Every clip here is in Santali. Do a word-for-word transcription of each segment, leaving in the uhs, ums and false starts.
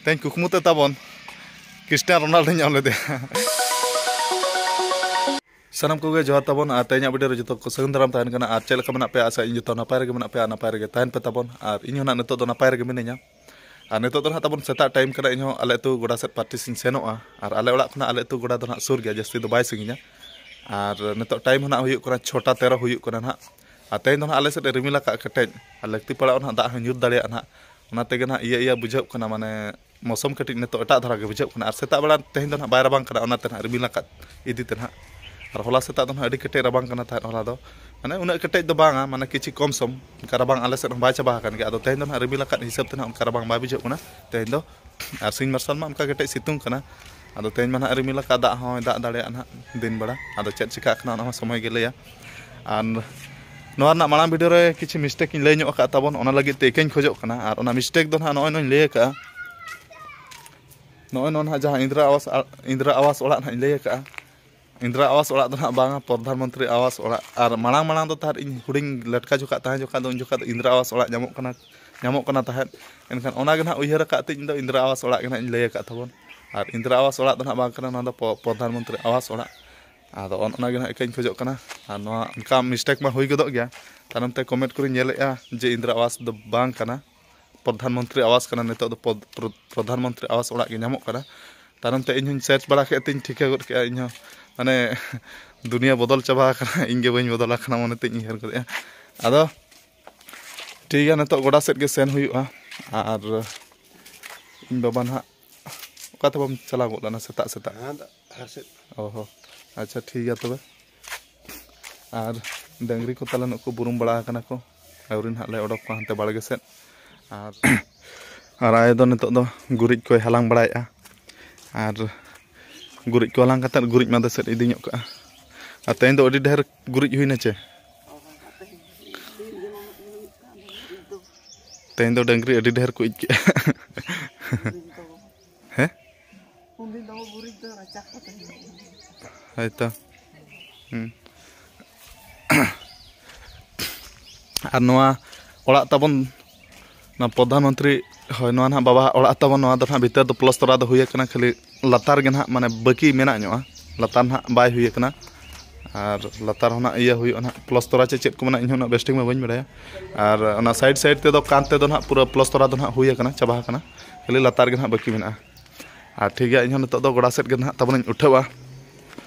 ᱛᱮᱦᱮᱧ ᱠᱩᱠᱢᱩ ᱛᱮ ᱛᱟᱵᱚᱱ ᱠᱨᱤᱥᱴᱤᱭᱟᱱᱳ ᱨᱳᱱᱟᱞᱰᱳᱧ ᱧᱟᱢ ᱞᱮᱫᱮᱭᱟ᱾ ᱥᱟᱱᱟᱢ ᱠᱚᱜᱮ ᱡᱚᱦᱟᱨ ᱛᱟᱵᱚᱱ, ᱟᱨ ᱛᱮᱦᱮᱧᱟᱜ ᱵᱷᱤᱰᱤᱭᱳ ᱨᱮ ᱡᱚᱛᱚ ᱠᱚ ᱥᱟᱹᱜᱩᱱ ᱫᱟᱨᱟᱢ ᱛᱟᱦᱮᱱ ᱠᱟᱱᱟ᱾ ᱟᱨ ᱪᱮᱫ ᱞᱮᱠᱟ ᱢᱮᱱᱟᱜ ᱯᱮᱭᱟ? ᱟᱥᱟ ᱤᱧ ᱡᱚᱛᱚ ᱱᱟᱯᱟᱭ ᱨᱮᱜᱮ ᱢᱮᱱᱟᱜ ᱯᱮᱭᱟ, ᱟᱨ ᱱᱟᱯᱟᱭ ᱨᱮᱜᱮ ᱛᱟᱦᱮᱱ ᱯᱮ ᱛᱟᱵᱚᱱ᱾ ᱟᱨ ᱤᱧ ᱦᱚᱸ ᱱᱟᱜ ᱱᱤᱛᱚᱜ ᱫᱚ ᱱᱟᱯᱟᱭ ᱨᱮᱜᱮ ᱢᱤᱱᱟᱹᱧᱟ᱾ ᱟᱨ ᱱᱤᱛᱚᱜ ᱫᱚ ᱱᱟᱜ ᱛᱟᱵᱚᱱ ᱥᱮᱛᱟᱜ ᱴᱟᱭᱤᱢ ᱠᱟᱱᱟ, ᱤᱧ ᱦᱚᱸ ᱟᱞᱮ ᱟᱹᱛᱩ ᱜᱚᱰᱟ ᱥᱮᱫ ᱯᱨᱮᱠᱴᱤᱥ ᱤᱧ ᱥᱮᱱᱚᱜᱼᱟ᱾ ᱟᱨ ᱟᱞᱮ ᱚᱲᱟᱜ ᱠᱷᱚᱱᱟᱜ ᱟᱞᱮ ᱟᱹᱛᱩ ᱜᱚᱰᱟ ᱫᱚ ᱱᱟᱜ ᱥᱩᱨ ᱜᱮᱭᱟ, ᱡᱟᱹᱥᱛᱤ ᱫᱚ ᱵᱟᱭ ᱥᱟᱺᱜᱤᱧᱟ᱾ ᱟᱨ ᱱᱤᱛᱚᱜ ᱴᱟᱭᱤᱢ ᱦᱚᱸ ᱱᱟᱜ ᱦᱩᱭᱩᱜ ᱠᱟᱱᱟ ᱪᱷᱚᱴᱟ ᱛᱮᱨᱚ ᱦᱩᱭᱩᱜ ᱠᱟᱱᱟ ᱱᱟᱜ᱾ ᱟᱨ ᱛᱮᱦᱮᱧ ᱫᱚ ᱱᱟᱜ ᱟᱞᱮ ᱥᱮᱫ ᱮ ᱨᱤᱢᱤᱞ ᱟᱠᱟᱫ ᱠᱮᱴᱮᱡ, ᱟᱨ ᱞᱟᱹᱠᱛᱤ ᱯᱟᱲᱟᱣ ᱱᱟᱜ ᱫᱟᱜ ᱦᱚᱸ ᱧᱩᱨ ᱫᱟᱲᱮᱭᱟᱜᱼᱟ ᱱᱟᱜ᱾ ᱚᱱᱟ ᱛᱮᱜᱮ ᱱᱟᱜ ᱤᱭᱟᱹ ᱤᱭᱟᱹ ᱵᱩᱡᱷᱟᱹᱜ ᱠᱟᱱᱟ, ᱢᱟᱱᱮ ᱢᱳᱥᱚᱢ ᱠᱟᱹᱴᱤᱡ ᱱᱤᱛᱚᱜ ᱮᱴᱟᱜ ᱫᱷᱟᱨᱟ ᱜᱮ ᱵᱩᱡᱷᱟᱹᱜ ᱠᱟᱱᱟ᱾ ᱟᱨ ᱥᱮᱛᱟᱜ ᱵᱮᱲᱟ ᱛᱮᱦᱮᱧ ᱫᱚ ᱱᱟᱜ ᱵᱟᱭ ᱨᱟᱵᱟᱝ ᱠᱟᱱᱟ, ᱚᱱᱟᱛᱮ ᱱᱟᱜ ᱨᱤᱢᱤᱞ ᱟᱠᱟᱫ ᱤᱫᱤ ᱛᱮ ᱱᱟᱜ᱾ ᱟᱨ ᱦᱚᱞᱟ ᱥᱮᱛᱟᱜ ᱫᱚ ᱱᱟᱜ ᱟᱹᱰᱤ ᱠᱮᱴᱮᱡ ᱨᱟᱵᱟᱝ ᱠᱟᱱᱟ ᱛᱟᱦᱮᱸᱫ᱾ ᱦᱚᱞᱟ ᱫᱚ ᱢᱟᱱᱮ ᱩᱱᱟᱹᱜ ᱠᱮᱴᱮᱡ ᱫᱚ ᱵᱟᱝᱟ, ᱢᱟᱱᱮ ᱠᱤᱪᱷᱤ ᱠᱚᱢ ᱥᱚᱢ ᱚᱱᱠᱟ ᱨᱟᱵᱟᱝ ᱟᱞᱮ ᱥᱮᱫ ᱦᱚᱸ ᱵᱟᱭ ᱪᱟᱵᱟ ᱟᱠᱟᱱ ᱜᱮᱭᱟ᱾ ᱟᱫᱚ ᱛᱮᱦᱮᱧ ᱫᱚ ᱱᱟᱜ ᱨᱤᱢᱤᱞ ᱟᱠᱟᱫ ᱦᱤᱥᱟᱹᱵ ᱛᱮ ᱱᱟᱜ ᱚᱱᱠᱟ ᱨᱟᱵᱟᱝ ᱵᱟᱭ ᱵᱩᱡᱷᱟᱹᱜ ᱠᱟᱱᱟ ᱛᱮᱦᱮᱧ ᱫᱚ᱾ ᱟᱨ ᱥᱤᱧ ᱢᱟᱨᱥᱟᱞ ᱢᱟ ᱚᱱᱠᱟ ᱠᱮᱴᱮᱡ ᱥᱤᱛᱩᱝ ᱠᱟᱱᱟ᱾ ᱟᱫᱚ ᱛᱮᱦᱮᱧ ᱢᱟ ᱱᱟᱜ ᱨᱤᱢᱤᱞ ᱟᱠᱟᱫ, ᱫᱟᱜ ᱦᱚᱸᱭ ᱫᱟᱜ ᱫᱟᱲᱮᱭᱟᱜᱼᱟ ᱱᱟᱜ ᱫᱤᱱ ᱵᱮᱲᱟ᱾ ᱟᱫᱚ ᱪᱮᱫ ᱪᱤᱠᱟᱹᱜ ᱠᱟᱱᱟ ᱚᱱᱟ ᱦᱚᱸ ᱥᱚᱢᱚᱭ ᱜᱮ ᱞᱟᱹᱭᱟ᱾ ᱟᱨ ᱱᱚᱣᱟ ᱨᱮᱱᱟᱜ ᱢᱟᱲᱟᱝ ᱵᱷᱤᱰᱤᱭᱳ ᱨᱮ ᱠᱤᱪᱷᱩ ᱢᱤᱥᱴᱮᱠ ᱤᱧ ᱞᱟᱹᱭ ᱧᱚᱜ ᱟᱠᱟᱫ ᱛᱟᱵᱚᱱ, ᱚᱱᱟ ᱞᱟᱹᱜᱤᱫ ᱛᱮ ᱤᱠᱟᱹᱧ ᱠᱷᱚᱡᱚᱜ ᱠᱟᱱᱟ᱾ ᱟᱨ ᱚᱱᱟ ᱢᱤᱥᱴᱮᱠ ᱫᱚ ᱱᱟᱜ ᱱᱚᱜᱼᱚᱭ ᱱᱚᱣᱟᱧ ᱞᱟᱹᱭ ᱟᱠᱟᱫᱼᱟ, ᱱᱚᱜᱼᱚᱭ ᱱᱚᱣᱟ ᱱᱟᱜ ᱡᱟᱦᱟᱸ ᱤᱱᱫᱨᱟ ᱟᱵᱟᱥ, ᱤᱱᱫᱨᱟ ᱟᱵᱟᱥ ᱚᱲᱟᱜ ᱱᱟᱜ ᱤᱧ ᱞᱟᱹᱭ ᱟᱠᱟᱫᱼᱟ, ᱤᱱᱫᱨᱟ ᱟᱵᱟᱥ ᱚᱲᱟᱜ ᱫᱚ ᱱᱟᱜ ᱵᱟᱝᱟ, ᱯᱨᱚᱫᱷᱟᱱ ᱢᱚᱱᱛᱨᱤ ᱟᱵᱟᱥ ᱚᱲᱟᱜ᱾ ᱟᱨ ᱢᱟᱲᱟᱝ ᱢᱟᱲᱟᱝ ᱫᱚ ᱛᱟᱦᱮᱸᱫ ᱤᱧ ᱦᱩᱰᱤᱧ ᱞᱮᱴᱠᱟ ᱡᱚᱠᱷᱟᱜ, ᱛᱟᱦᱮᱸ ᱡᱚᱠᱷᱟᱜ ᱫᱚ ᱩᱱ ᱡᱚᱠᱷᱟᱜ ᱫᱚ ᱤᱱᱫᱨᱟ ᱟᱵᱟᱥ ᱚᱲᱟᱜ ᱧᱟᱢᱚᱜ ᱠᱟᱱᱟ, ᱧᱟᱢᱚᱜ ᱠᱟᱱᱟ ᱛᱟᱦᱮᱸᱫ᱾ ᱮᱱᱠᱷᱟᱱ ᱚᱱᱟ ᱜᱮ ᱱᱟᱜ ᱩᱭᱦᱟᱹᱨ ᱟᱠᱟᱫ ᱛᱮ ᱤᱧ ᱫᱚ ᱤᱱᱫᱨᱟ ᱟᱵᱟᱥ ᱚᱲᱟᱜ ᱜᱮ ᱱᱟᱜ ᱤᱧ ᱞᱟᱹᱭ ᱟᱠᱟᱫ ᱛᱟᱵᱚᱱ᱾ ᱟᱨ ᱤᱱᱫᱨᱟ ᱟᱵᱟᱥ ᱚᱲᱟᱜ ᱫᱚ ᱱᱟᱜ ᱵᱟᱝ ᱠᱟᱱᱟ, ᱱᱚᱣᱟ ᱫᱚ ᱯᱚ-, ᱯᱨᱚᱫᱷᱟᱱ ᱢᱚᱱᱛᱨᱤ ᱟᱵᱟᱥ ᱚᱲᱟᱜ᱾ ᱟᱫᱚ ᱚᱱ-, ᱚᱱᱟ ᱜᱮ ᱱᱟᱜ ᱤᱠᱟᱹᱧ ᱠᱷᱚᱡᱚᱜ ᱠᱟᱱᱟ᱾ ᱟᱨ ᱱᱚᱣᱟ ᱚᱱᱠᱟ ᱢᱤᱥᱴᱮᱠ ᱢᱟ ᱦᱩᱭ ᱜᱚᱫᱚᱜ ᱜᱮᱭᱟ᱾ ᱛᱟᱭᱱᱚᱢ ᱛᱮ ᱠᱚᱢᱮᱱᱴ ᱠᱚᱨᱮᱧ ᱧᱮᱞᱮᱫᱼᱟ ᱡᱮ ᱤᱱᱫᱨᱟ ᱟᱵᱟᱥ ᱫᱚ ᱵᱟᱝ ᱠᱟᱱᱟ, ᱯᱨᱚᱫᱷᱟᱱ ᱢᱚᱱᱛᱨᱤ ᱟᱵᱟᱥ ᱠᱟᱱᱟ᱾ ᱱᱤᱛᱚᱜ ᱫᱚ ᱯᱨᱚᱫ-, ᱯᱨᱚᱫ-, ᱯᱨᱚᱫᱷᱟᱱ ᱢᱚᱱᱛᱨᱤ ᱟᱵᱟᱥ ᱚᱲᱟᱜ ᱜᱮ ᱧᱟᱢᱚᱜ ᱠᱟᱱᱟ᱾ ᱛᱟᱭᱱᱚᱢ ᱛᱮ ᱤᱧ ᱦᱚᱸᱧ ᱥᱟᱨᱪ ᱵᱟᱲᱟ ᱠᱮᱫ ᱛᱤᱧ ᱴᱷᱤᱠᱟᱹ ᱜᱚᱫ ᱠᱮᱫᱼᱟ, ᱤᱧ ᱦᱚᱸ ᱢᱟᱱᱮ ᱫᱩᱱᱤᱭᱟᱹ ᱵᱚᱫᱚᱞ ᱪᱟᱵᱟ ᱟᱠᱟᱱᱟ, ᱤᱧ ᱜᱮ ᱵᱟᱹᱧ ᱵᱚᱫᱚᱞ ᱟᱠᱟᱱᱟ ᱢᱚᱱᱮ ᱛᱤᱧ ᱩᱭᱦᱟᱹᱨ ᱜᱚᱫᱮᱜᱼᱟ᱾ ᱟᱫᱚ ᱴᱷᱤᱠ ᱜᱮᱭᱟ, ᱱᱤᱛᱚᱜ ᱜᱚᱰᱟ ᱥᱮᱫ ᱜᱮ ᱥᱮᱱ ᱦᱩᱭᱩᱜᱼᱟ᱾ ᱟᱨ ᱤᱧ ᱵᱟᱵᱟ ᱱᱟᱦᱟᱜ ᱚᱠᱟ ᱛᱮᱵᱚᱱ ᱪᱟᱞᱟᱣ ᱜᱚᱫ ᱞᱮᱱᱟ ᱥᱮᱛᱟᱜ ᱥᱮᱛᱟᱜ? ᱦᱮᱸ, ᱫᱟ-, ᱦᱟᱨ ᱥᱮᱫ᱾ ᱚ ᱦᱚ, ᱟᱪᱪᱷᱟ, ᱴᱷᱤᱠ ᱜᱮᱭᱟ ᱛᱚᱵᱮ᱾ ᱟᱨ ᱰᱟᱹᱝᱨᱤ ᱠᱚ ᱛᱟᱞᱮ ᱱᱩᱠᱩ ᱵᱩᱨᱩᱢ ᱵᱟᱲᱟ ᱟᱠᱟᱱᱟ ᱠᱚ, ᱟᱹᱣᱨᱤ ᱱᱟᱦᱟᱜ ᱞᱮ ᱚᱰᱚᱠ ᱠᱚᱣᱟ ᱦᱟᱱᱛᱮ ᱵᱟᱲᱜᱮ ᱥᱮᱫ᱾ ᱟᱨ, ᱟᱨ ᱟᱭᱳ ᱫᱚ ᱱᱤᱛᱚᱜ ᱫᱚ ᱜᱩᱨᱤᱡ ᱠᱚᱭ ᱦᱟᱞᱟᱝ ᱵᱟᱲᱟᱭᱮᱫᱼᱟ᱾ ᱟᱨ ᱜᱩᱨᱤᱡ ᱠᱚ ᱦᱟᱞᱟᱝ ᱠᱟᱛᱮᱫ ᱜᱩᱨᱤᱡ ᱢᱟᱫᱮ ᱥᱮᱫ ᱤᱫᱤ ᱧᱚᱜ ᱠᱟᱜᱼᱟ᱾ ᱟᱨ ᱛᱮᱦᱮᱧ ᱫᱚ ᱟᱹᱰᱤ ᱰᱷᱮᱨ ᱜᱩᱨᱤᱡ ᱦᱩᱭᱱᱟ ᱪᱮ? ᱛᱮᱦᱮᱧ ᱫᱚ ᱰᱟᱹᱝᱨᱤ ᱟᱹᱰᱤ ᱰᱷᱮᱨ ᱠᱚ ᱤᱡ ᱠᱮᱜᱼᱟ᱾ ᱦᱮᱸ? ᱩᱱᱫᱤᱱ ᱫᱚ ᱜᱩᱨᱤᱡ ᱫᱚ ᱨᱟᱪᱟ ᱠᱚ ᱛᱟᱦᱮᱸ ᱠᱟᱱᱟ᱾ ᱦᱳᱭᱛᱚ᱾ ᱦᱩᱸ᱾ ᱟᱨ ᱱᱚᱣᱟ ᱚᱲᱟᱜ ᱛᱟᱵᱚᱱ, ᱱᱚᱣᱟ ᱯᱨᱚᱫᱷᱟᱱ ᱢᱚᱱᱛᱨᱤ ᱦᱳᱭ, ᱱᱚᱣᱟ ᱱᱟᱦᱟᱜ ᱵᱟᱵᱟ ᱚᱲᱟᱜ ᱛᱟᱵᱚᱱ᱾ ᱱᱚᱣᱟ ᱫᱚ ᱱᱟᱦᱟᱜ ᱵᱷᱤᱛᱟᱹᱨ ᱫᱚ ᱯᱞᱟᱥᱴᱟᱨ ᱫᱚ ᱦᱩᱭ ᱟᱠᱟᱱᱟ, ᱠᱷᱟᱹᱞᱤ ᱞᱟᱛᱟᱨ ᱜᱮ ᱱᱟᱦᱟᱜ ᱢᱟᱱᱮ ᱵᱟᱹᱠᱤ ᱢᱮᱱᱟᱜ ᱧᱚᱜᱼᱟ, ᱞᱟᱛᱟᱨ ᱱᱟᱦᱟᱜ ᱵᱟᱭ ᱦᱩᱭ ᱟᱠᱟᱱᱟ᱾ ᱟᱨ ᱞᱟᱛᱟᱨ ᱦᱚᱸ ᱱᱟᱦᱟᱜ ᱤᱭᱟᱹ ᱦᱩᱭᱩᱜᱼᱟ ᱱᱟᱦᱟᱜ, ᱯᱞᱟᱥᱴᱟᱨ ᱪᱮ ᱪᱮᱫ ᱠᱚ ᱢᱮᱱᱟᱜᱼᱟ, ᱤᱧ ᱦᱚᱸ ᱩᱱᱟᱹᱜ ᱵᱮᱥ ᱴᱷᱤᱠ ᱢᱟ ᱵᱟᱹᱧ ᱵᱟᱲᱟᱭᱟ᱾ ᱟᱨ ᱚᱱᱟ ᱥᱟᱭᱤᱰ ᱥᱟᱭᱤᱰ ᱛᱮᱫᱚ ᱠᱟᱸᱛ ᱛᱮᱫᱚ ᱱᱟᱦᱟᱜ ᱯᱩᱨᱟᱹ ᱯᱞᱟᱥᱴᱟᱨ ᱫᱚ ᱱᱟᱦᱟᱜ ᱦᱩᱭ ᱟᱠᱟᱱᱟ, ᱪᱟᱵᱟ ᱟᱠᱟᱱᱟ, ᱠᱷᱟᱹᱞᱤ ᱞᱟᱛᱟᱨ ᱜᱮ ᱱᱟᱦᱟᱜ ᱵᱟᱹᱠᱤ ᱢᱮᱱᱟᱜᱼᱟ᱾ ᱟᱨ ᱴᱷᱤᱠ ᱜᱮᱭᱟ, ᱤᱧ ᱦᱚᱸ ᱱᱤᱛᱚᱜ ᱫᱚ ᱜᱚᱰᱟ ᱥᱮᱫ ᱜᱮ ᱱᱟᱦᱟᱜ ᱛᱟᱵᱚᱱ ᱤᱧ ᱩᱴᱷᱟᱹᱣᱟ᱾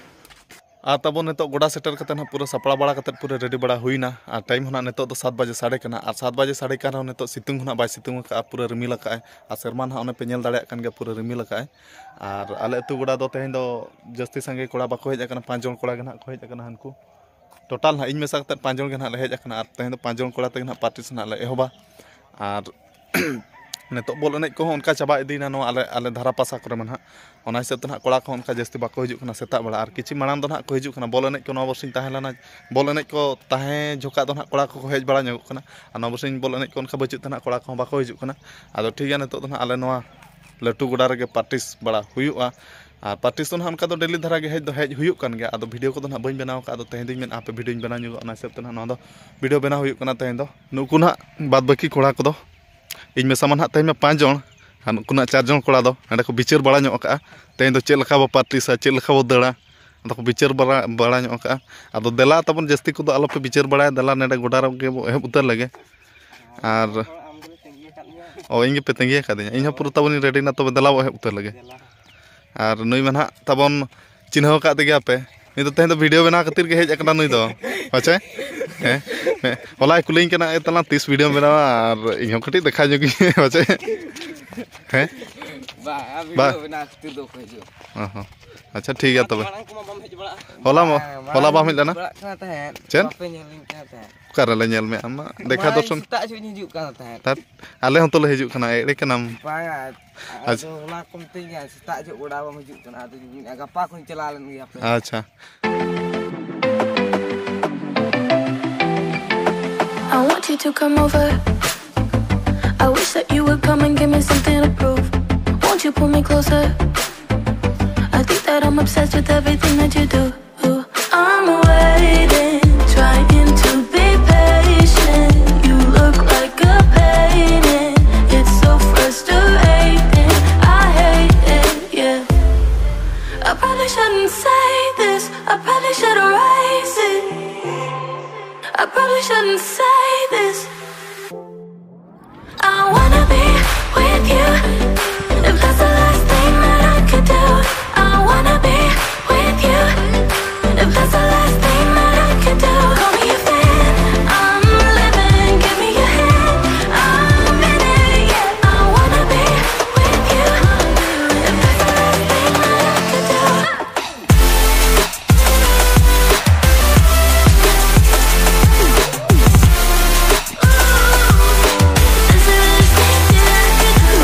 ᱟᱨ ᱛᱟᱵᱚᱱ ᱱᱤᱛᱚᱜ ᱜᱚᱰᱟ ᱥᱮᱴᱮᱨ ᱠᱟᱛᱮ ᱱᱟᱦᱟᱜ ᱯᱩᱨᱟᱹ ᱥᱟᱯᱲᱟᱣ ᱵᱟᱲᱟ ᱠᱟᱛᱮ ᱯᱩᱨᱟᱹ ᱨᱮᱰᱤ ᱵᱟᱲᱟ ᱦᱩᱭᱱᱟ᱾ ᱟᱨ ᱴᱟᱭᱤᱢ ᱦᱚᱸ ᱱᱟᱦᱟᱜ ᱱᱤᱛᱚᱜ ᱫᱚ ᱥᱟᱛ ᱵᱟᱡᱮ ᱥᱟᱰᱮ ᱠᱟᱱᱟ᱾ ᱟᱨ ᱥᱟᱛ ᱵᱟᱡᱮ ᱥᱟᱰᱮ ᱠᱟᱱ ᱨᱮᱦᱚᱸ ᱱᱤᱛᱚᱜ ᱥᱤᱛᱩᱝ ᱦᱚᱸ ᱱᱟᱦᱟᱜ ᱵᱟᱭ ᱥᱤᱛᱩᱝ ᱟᱠᱟᱫᱼᱟ, ᱯᱩᱨᱟᱹ ᱨᱤᱢᱤᱞ ᱟᱠᱟᱫᱼᱟᱭ᱾ ᱟᱨ ᱥᱮᱨᱢᱟ ᱱᱟᱦᱟᱜ ᱚᱱᱮ ᱯᱮ ᱧᱮᱞ ᱫᱟᱲᱮᱭᱟᱜ ᱠᱟᱱ ᱜᱮᱭᱟ, ᱯᱩᱨᱟᱹ ᱨᱤᱢᱤᱞ ᱟᱠᱟᱫᱼᱟᱭ᱾ ᱟᱨ ᱟᱞᱮ ᱟᱹᱛᱩ ᱜᱚᱰᱟ ᱫᱚ ᱛᱮᱦᱮᱧ ᱫᱚ ᱡᱟᱹᱥᱛᱤ ᱥᱟᱸᱜᱮ ᱠᱚᱲᱟ ᱵᱟᱠᱚ ᱦᱮᱡ ᱟᱠᱟᱱᱟ, ᱯᱟᱸᱪ ᱡᱚᱱ ᱠᱚᱲᱟ ᱜᱮ ᱱᱟᱦᱟᱜ ᱠᱚ ᱦᱮᱡ ᱟᱠᱟᱱᱟ ᱦᱟᱱᱠᱩ᱾ ᱴᱳᱴᱟᱞ ᱱᱟᱦᱟᱜ ᱤᱧ ᱢᱮᱥᱟ ᱠᱟᱛᱮ ᱯᱟᱸᱪ ᱡᱚᱱ ᱜᱮ ᱱᱟᱦᱟᱜ ᱞᱮ ᱦᱮᱡ ᱟᱠᱟᱱᱟ᱾ ᱟᱨ ᱛᱮᱦᱮᱧ ᱫᱚ ᱯᱟᱸᱪ ᱡᱚᱱ ᱠᱚᱲᱟ ᱛᱮᱜᱮ ᱱᱟᱦᱟᱜ ᱯᱨᱮᱠᱴᱤᱥ ᱱᱟᱦᱟᱜ ᱞᱮ ᱮᱦᱚᱵᱟ᱾ ᱟᱨ ᱱᱤᱛᱚᱜ ᱵᱚᱞ ᱮᱱᱮᱡ ᱠᱚᱦᱚᱸ ᱚᱱᱠᱟ ᱪᱟᱵᱟ ᱤᱫᱤᱭᱮᱱᱟ ᱱᱚᱣᱟ ᱟᱞᱮ, ᱟᱞᱮ ᱫᱷᱟᱨᱟ ᱯᱟᱥᱟ ᱠᱚᱨᱮ ᱢᱟ ᱱᱟᱦᱟᱜ᱾ ᱚᱱᱟ ᱦᱤᱥᱟᱹᱵ ᱛᱮ ᱱᱟᱦᱟᱜ ᱠᱚᱲᱟ ᱠᱚᱦᱚᱸ ᱚᱱᱠᱟ ᱡᱟᱹᱥᱛᱤ ᱵᱟᱠᱚ ᱦᱤᱡᱩᱜ ᱠᱟᱱᱟ᱾ ᱥᱮᱛᱟᱜ ᱵᱮᱲᱟ ᱟᱨ ᱠᱤᱪᱷᱩ ᱢᱟᱲᱟᱝ ᱫᱚ ᱱᱟᱦᱟᱜ ᱠᱚ ᱦᱤᱡᱩᱜ ᱠᱟᱱᱟ᱾ ᱵᱚᱞ ᱮᱱᱮᱡ ᱠᱚ ᱱᱚᱣᱟ ᱵᱚᱨᱥᱤᱧ ᱛᱟᱦᱮᱸ ᱞᱮᱱᱟ, ᱵᱚᱞ ᱮᱱᱮᱡ ᱠᱚ ᱛᱟᱦᱮᱸ ᱡᱚᱠᱷᱟᱜ ᱫᱚ ᱱᱟᱦᱟᱜ ᱠᱚᱲᱟ ᱠᱚᱠᱚ ᱦᱮᱡ ᱵᱟᱲᱟ ᱧᱚᱜᱚᱜ ᱠᱟᱱᱟ᱾ ᱟᱨ ᱱᱚᱣᱟ ᱵᱚᱨᱥᱤᱧ ᱵᱚᱞ ᱮᱱᱮᱡ ᱠᱚ ᱚᱱᱠᱟ ᱵᱟᱹᱪᱩᱜ ᱛᱮ ᱱᱟᱦᱟᱜ ᱠᱚᱲᱟ ᱠᱚᱦᱚᱸ ᱵᱟᱠᱚ ᱦᱤᱡᱩᱜ ᱠᱟᱱᱟ᱾ ᱟᱫᱚ ᱴᱷᱤᱠ ᱜᱮᱭᱟ, ᱱᱤᱛᱚᱜ ᱫᱚ ᱱᱟᱦᱟᱜ ᱟᱞᱮ ᱱᱚᱣᱟ ᱞᱟᱹᱴᱩ ᱜᱚᱰᱟ ᱨᱮᱜᱮ ᱯᱨᱮᱠᱴᱤᱥ ᱵᱟᱲᱟ ᱦᱩᱭᱩᱜᱼᱟ᱾ ᱟᱨ ᱯᱨᱮᱠᱴᱤᱥ ᱫᱚ ᱱᱟᱦᱟᱜ ᱚᱱᱠᱟ ᱫᱚ ᱰᱮᱞᱤ ᱫᱷᱟᱨᱟ ᱜᱮ ᱦᱮᱡ ᱫᱚ ᱦᱮᱡ ᱦᱩᱭᱩᱜ ᱠᱟᱱ ᱜᱮᱭᱟ᱾ ᱟᱫᱚ ᱵᱷᱤᱰᱤᱭᱳ ᱠᱚᱫᱚ ᱱᱟᱦᱟᱜ ᱵᱟᱹᱧ ᱵᱮᱱᱟᱣ ᱟᱠᱟᱫᱼᱟ, ᱟᱫᱚ ᱛᱮᱦᱮᱧ ᱫᱚᱧ ᱢᱮᱱᱟ ᱦᱟᱯᱮ ᱵᱷᱤᱰᱤᱭᱳᱧ ᱵᱮᱱᱟᱣ ᱧᱚᱜᱚᱜᱼᱟ᱾ ᱚᱱᱟ ᱦᱤᱥᱟᱹᱵ ᱛᱮ ᱱᱟᱦᱟᱜ ᱱᱚᱣᱟ ᱫᱚ ᱵᱷᱤᱰᱤᱭᱳ ᱵᱮᱱᱟᱣ ᱦᱩᱭᱩᱜ ᱠᱟᱱᱟ ᱛᱮᱦᱮᱧ ᱫᱚ᱾ ᱱᱩᱠᱩ ᱱᱟᱦᱟᱜ ᱵᱟᱫ ᱵᱟᱹᱠᱤ ᱠᱚᱲᱟ ᱠᱚᱫᱚ, ᱤᱧ ᱢᱮᱥᱟ ᱢᱟ ᱱᱟᱦᱟᱜ ᱛᱮᱦᱮᱧ ᱢᱟ ᱯᱟᱸᱪ ᱡᱚᱱ, ᱟᱨ ᱱᱩᱠᱩ ᱱᱟᱦᱟᱜ ᱪᱟᱨ ᱡᱚᱱ ᱠᱚᱲᱟ ᱫᱚ ᱱᱚᱸᱰᱮ ᱠᱚ ᱵᱤᱪᱟᱹᱨ ᱵᱟᱲᱟ ᱧᱚᱜ ᱟᱠᱟᱫᱼᱟ ᱛᱮᱦᱮᱧ ᱫᱚ ᱪᱮᱫ ᱞᱮᱠᱟ ᱵᱚ ᱯᱨᱮᱠᱴᱤᱥᱟ, ᱪᱮᱫ ᱞᱮᱠᱟ ᱵᱚ ᱫᱟᱹᱲᱟ᱾ ᱟᱫᱚ ᱠᱚ ᱵᱤᱪᱟᱹᱨ ᱵᱟᱲᱟ, ᱵᱟᱲᱟ ᱧᱚᱜ ᱟᱠᱟᱫᱼᱟ᱾ ᱟᱫᱚ ᱫᱮᱞᱟ ᱛᱟᱵᱚᱱ, ᱡᱟᱹᱥᱛᱤ ᱠᱚᱫᱚ ᱟᱞᱚᱯᱮ ᱵᱤᱪᱟᱹᱨ ᱵᱟᱲᱟᱭᱟ, ᱫᱮᱞᱟ ᱱᱚᱸᱰᱮ ᱜᱚᱰᱟ ᱨᱮᱜᱮ ᱵᱚ ᱮᱦᱚᱵ ᱩᱛᱟᱹᱨ ᱞᱮᱜᱮ᱾ ᱟᱨ ᱚ, ᱤᱧ ᱜᱮᱯᱮ ᱛᱟᱺᱜᱤ ᱟᱠᱟᱫᱤᱧᱟ, ᱤᱧ ᱦᱚᱸ ᱯᱩᱨᱟᱹ ᱛᱟᱵᱚᱱᱤᱧ ᱨᱮᱰᱤᱭᱮᱱᱟ, ᱛᱚᱵᱮ ᱫᱮᱞᱟ ᱵᱚ ᱮᱦᱚᱵ ᱩᱛᱟᱹᱨ ᱞᱮᱜᱮ᱾ ᱟᱨ ᱱᱩᱭ ᱢᱟ ᱱᱟᱦᱟᱜ ᱛᱟᱵᱚᱱ ᱪᱤᱱᱦᱟᱹᱣ ᱟᱠᱟᱫ ᱛᱮᱜᱮ ᱟᱯᱮ, ᱱᱩᱭ ᱫᱚ ᱛᱮᱦᱮᱧ ᱫᱚ ᱵᱷᱤᱰᱤᱭᱳ ᱵᱮᱱᱟᱣ ᱠᱷᱟᱹᱛᱤᱨ ᱜᱮ ᱦᱮᱡ ᱟᱠᱟᱱᱟ ᱱᱩᱭ ᱫᱚ, ᱯᱟᱪᱮ? ᱦᱮᱸ, ᱦᱮᱸ, ᱦᱚᱞᱟᱭ ᱠᱩᱞᱤᱧ ᱠᱟᱱᱟ, "ᱮ ᱛᱟᱞᱟᱝ ᱛᱤᱥ ᱵᱷᱤᱰᱤᱭᱳᱢ ᱵᱮᱱᱟᱣᱟ?" ᱟᱨ ᱤᱧ ᱦᱚᱸ ᱠᱟᱹᱴᱤᱡ ᱫᱮᱠᱷᱟ ᱧᱚᱜ ᱜᱤᱧ, ᱯᱟᱪᱮ? ᱦᱮᱸ? ᱵᱟᱝ, ᱵᱷᱤᱰᱤᱭᱳ ᱵᱟᱝ᱾ ᱵᱮᱱᱟᱣ ᱠᱷᱟᱹᱛᱤᱨ ᱫᱚ ᱚᱠᱚᱭ ᱦᱤᱡᱩᱜᱼᱟ? ᱚ ᱦᱚᱸ, ᱟᱪᱪᱷᱟ, ᱴᱷᱤᱠ ᱜᱮᱭᱟ ᱛᱚᱵᱮ᱾ ᱢᱟᱲᱟᱝ ᱠᱚᱢᱟ ᱵᱟᱢ ᱦᱮᱡ ᱵᱟᱲᱟᱜᱼᱟ᱾ ᱦᱚᱞᱟ ᱢᱟ, ᱵᱟᱝ, ᱦᱚᱞᱟ ᱢᱟᱲᱟᱝ ᱵᱟᱢ ᱦᱮᱡ ᱞᱮᱱᱟ? ᱵᱟᱲᱟᱜ ᱠᱟᱱᱟ ᱛᱟᱦᱮᱸᱫ, ᱪᱮᱫ? ᱵᱟᱯᱮ ᱧᱮᱞ ᱞᱤᱧ ᱠᱟᱱᱟ ᱛᱟᱦᱮᱸᱫ᱾ ᱚᱠᱟᱨᱮᱞᱮ ᱧᱮᱞ ᱢᱮᱭᱟ ᱟᱢ ᱢᱟ? ᱫᱮᱠᱷᱟ ᱢᱟᱲᱟᱝ ᱫᱚᱨᱥᱚᱱ᱾ ᱥᱮᱛᱟᱜ ᱡᱚᱦᱚᱜ ᱤᱧ ᱦᱤᱡᱩᱜ ᱠᱟᱱ ᱛᱟᱦᱮᱸᱫ᱾ ᱛᱟᱛ-, ᱟᱞᱮ ᱦᱚᱸᱛᱚ ᱞᱮ ᱦᱤᱡᱩᱜ ᱠᱟᱱᱟ, ᱮᱲᱮ ᱠᱟᱱᱟᱢ᱾ ᱵᱟᱝᱟ, ᱟᱪᱪᱷᱟ᱾ ᱟᱫᱚ ᱦᱚᱞᱟ ᱠᱚ ᱢᱤᱛᱟᱹᱧ ᱠᱟᱱᱟ, ᱥᱮᱛᱟᱜ ᱡᱚᱦᱚᱜ ᱜᱚᱰᱟ ᱵᱟᱢ ᱦᱤᱡᱩᱜ ᱠᱟᱱᱟ, ᱟᱫᱚ ᱜᱟᱯᱟ ᱠᱷᱚᱱ ᱪᱟᱞᱟᱣ ᱞᱮᱱ ᱜᱮ ᱦᱟᱯᱮ᱾ ᱟᱪᱪᱷᱟ᱾ I want you to come over. I wish that you would come and give me something to prove. Won't you pull me closer? I think that I'm obsessed with everything that you do. I'm waiting, trying to be patient. You look like a painting. It's so I probably shouldn't say this. I probably should erase it. I probably shouldn't say this. I wanna be with you. If that's the last thing that I could do, I wanna be with you. If that's the last thing that I could do, call me a fan. I'm living, give me your hand. I'm in it, yeah. I wanna be with you. If that's the last thing that I could do.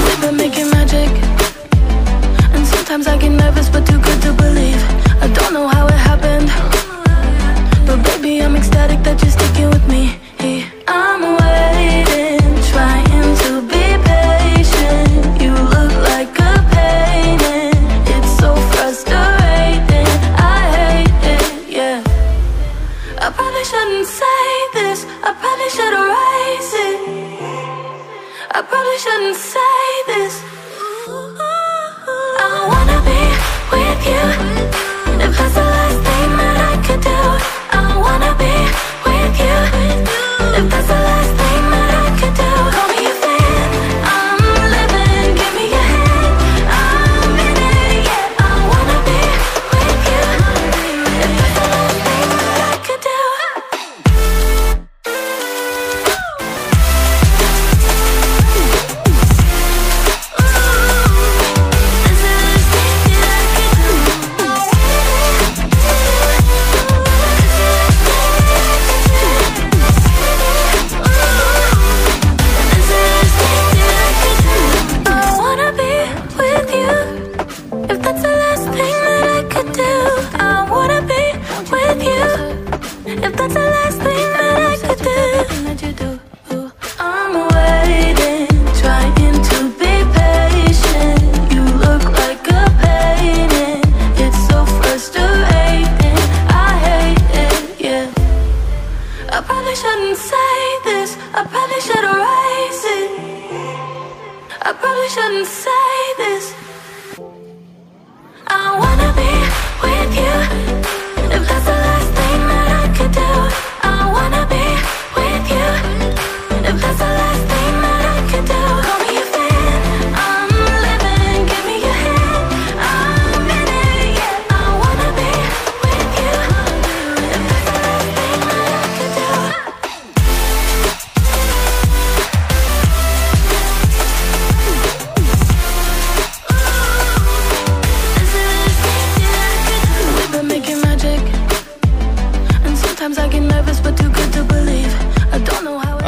We've been making magic, and sometimes I get nervous, but too good to believe. I don't know how it happened, but baby, I'm ecstatic that you're sticking with me. I'm waiting, trying to be patient. You look like a painting. It's so frustrating. I hate it, yeah. I probably shouldn't say this. I probably should erase it. I probably shouldn't say this. I wanna be with you. If that's the last thing that I could do, I wanna be with you. If that's the last thing that I could do, call me a fan. I'm living, give me your hand. I'm in it, yeah. I wanna be with you. If that's the last thing that I could do. I wanna be with you. If that's the last thing that I could do, I wanna be with you. If that's the last thing that I could do, I'm waiting, trying to be patient. You look like a painting. It's so frustrating. I hate it, yeah. I probably shouldn't say this. I probably should erase it. I probably shouldn't say this. I wanna be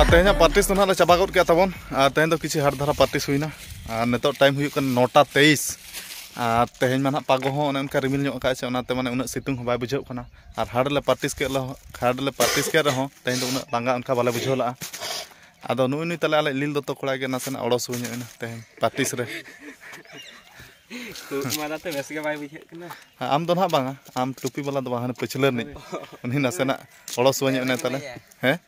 ᱛᱮᱦᱮᱧᱟᱜ ᱯᱨᱮᱠᱴᱤᱥ ᱫᱚ ᱱᱟᱦᱟᱜ ᱞᱮ ᱪᱟᱵᱟ ᱜᱚᱫ ᱠᱮᱫᱟ ᱛᱟᱵᱚᱱ᱾ ᱟᱨ ᱛᱮᱦᱮᱧ ᱫᱚ ᱠᱤᱪᱷᱩ ᱦᱟᱨᱰ ᱫᱷᱟᱨᱟ ᱯᱨᱮᱠᱴᱤᱥ ᱦᱩᱭᱱᱟ᱾ ᱟᱨ ᱱᱤᱛᱚᱜ ᱴᱟᱭᱤᱢ ᱦᱩᱭᱩᱜ ᱠᱟᱱᱟ ᱱᱚᱴᱟ ᱛᱮᱭᱤᱥ᱾ ᱟᱨ ᱛᱮᱦᱮᱧ ᱢᱟ ᱱᱟᱦᱟᱜ ᱯᱟᱜᱚ ᱦᱚᱸ ᱚᱱᱮ ᱚᱱᱠᱟ ᱨᱤᱢᱤᱞ ᱧᱚᱜ ᱟᱠᱟᱫ ᱥᱮ, ᱚᱱᱟᱛᱮ ᱢᱟᱱᱮ ᱩᱱᱟᱹᱜ ᱥᱤᱛᱩᱝ ᱦᱚᱸ ᱵᱟᱭ ᱵᱩᱡᱷᱟᱹᱜ ᱠᱟᱱᱟ᱾ ᱟᱨ ᱦᱟᱨᱰ ᱞᱮ ᱯᱨᱮᱠᱴᱤᱥ ᱠᱮᱫ ᱨᱮᱦᱚᱸ, ᱦᱟᱨᱰ ᱞᱮ ᱯᱨᱮᱠᱴᱤᱥ ᱠᱮᱫ ᱨᱮᱦᱚᱸ ᱛᱮᱦᱮᱧ ᱫᱚ ᱩᱱᱟᱹᱜ ᱞᱟᱸᱜᱟ ᱚᱱᱠᱟ ᱵᱟᱞᱮ ᱵᱩᱡᱷᱟᱹᱣ ᱞᱟᱜᱼᱟ᱾ ᱟᱫᱚ ᱱᱩᱜᱼᱩ ᱱᱩᱭ ᱛᱟᱞᱮ ᱟᱞᱮ ᱞᱤᱞ ᱫᱚᱛᱚ ᱠᱚᱲᱟ ᱜᱮ ᱱᱟᱥᱮᱱᱟᱜ ᱚᱲᱚᱥ ᱦᱩᱭ ᱧᱚᱜ ᱮᱱᱟ ᱛᱮᱦᱮᱧ ᱯᱨᱮᱠᱴᱤᱥ ᱨᱮ᱾ ᱠᱷᱩᱜ ᱢᱟᱫᱟ ᱛᱮ ᱵᱮᱥ ᱜᱮ ᱵᱟᱭ ᱵᱩᱡᱷᱟᱹᱜ ᱠᱟᱱᱟ᱾ ᱟᱢ ᱫᱚ ᱱᱟᱦᱟᱜ ᱵᱟᱝᱟ, ᱟᱢ ᱴᱩᱯᱤ ᱵᱟᱞᱟ ᱫᱚ ᱵᱟᱝ, ᱦᱟᱱᱮ ᱯᱟᱹᱪᱷᱞᱟᱹ ᱨᱤᱱᱤᱡ, ᱩᱱᱤ ᱱᱟᱥᱮᱱᱟᱜ ᱚᱲᱚᱥ ᱦᱩᱭ ᱧᱚᱜ ᱮᱱᱟᱭ ᱛᱟᱞᱮ᱾ ᱦᱮᱸ,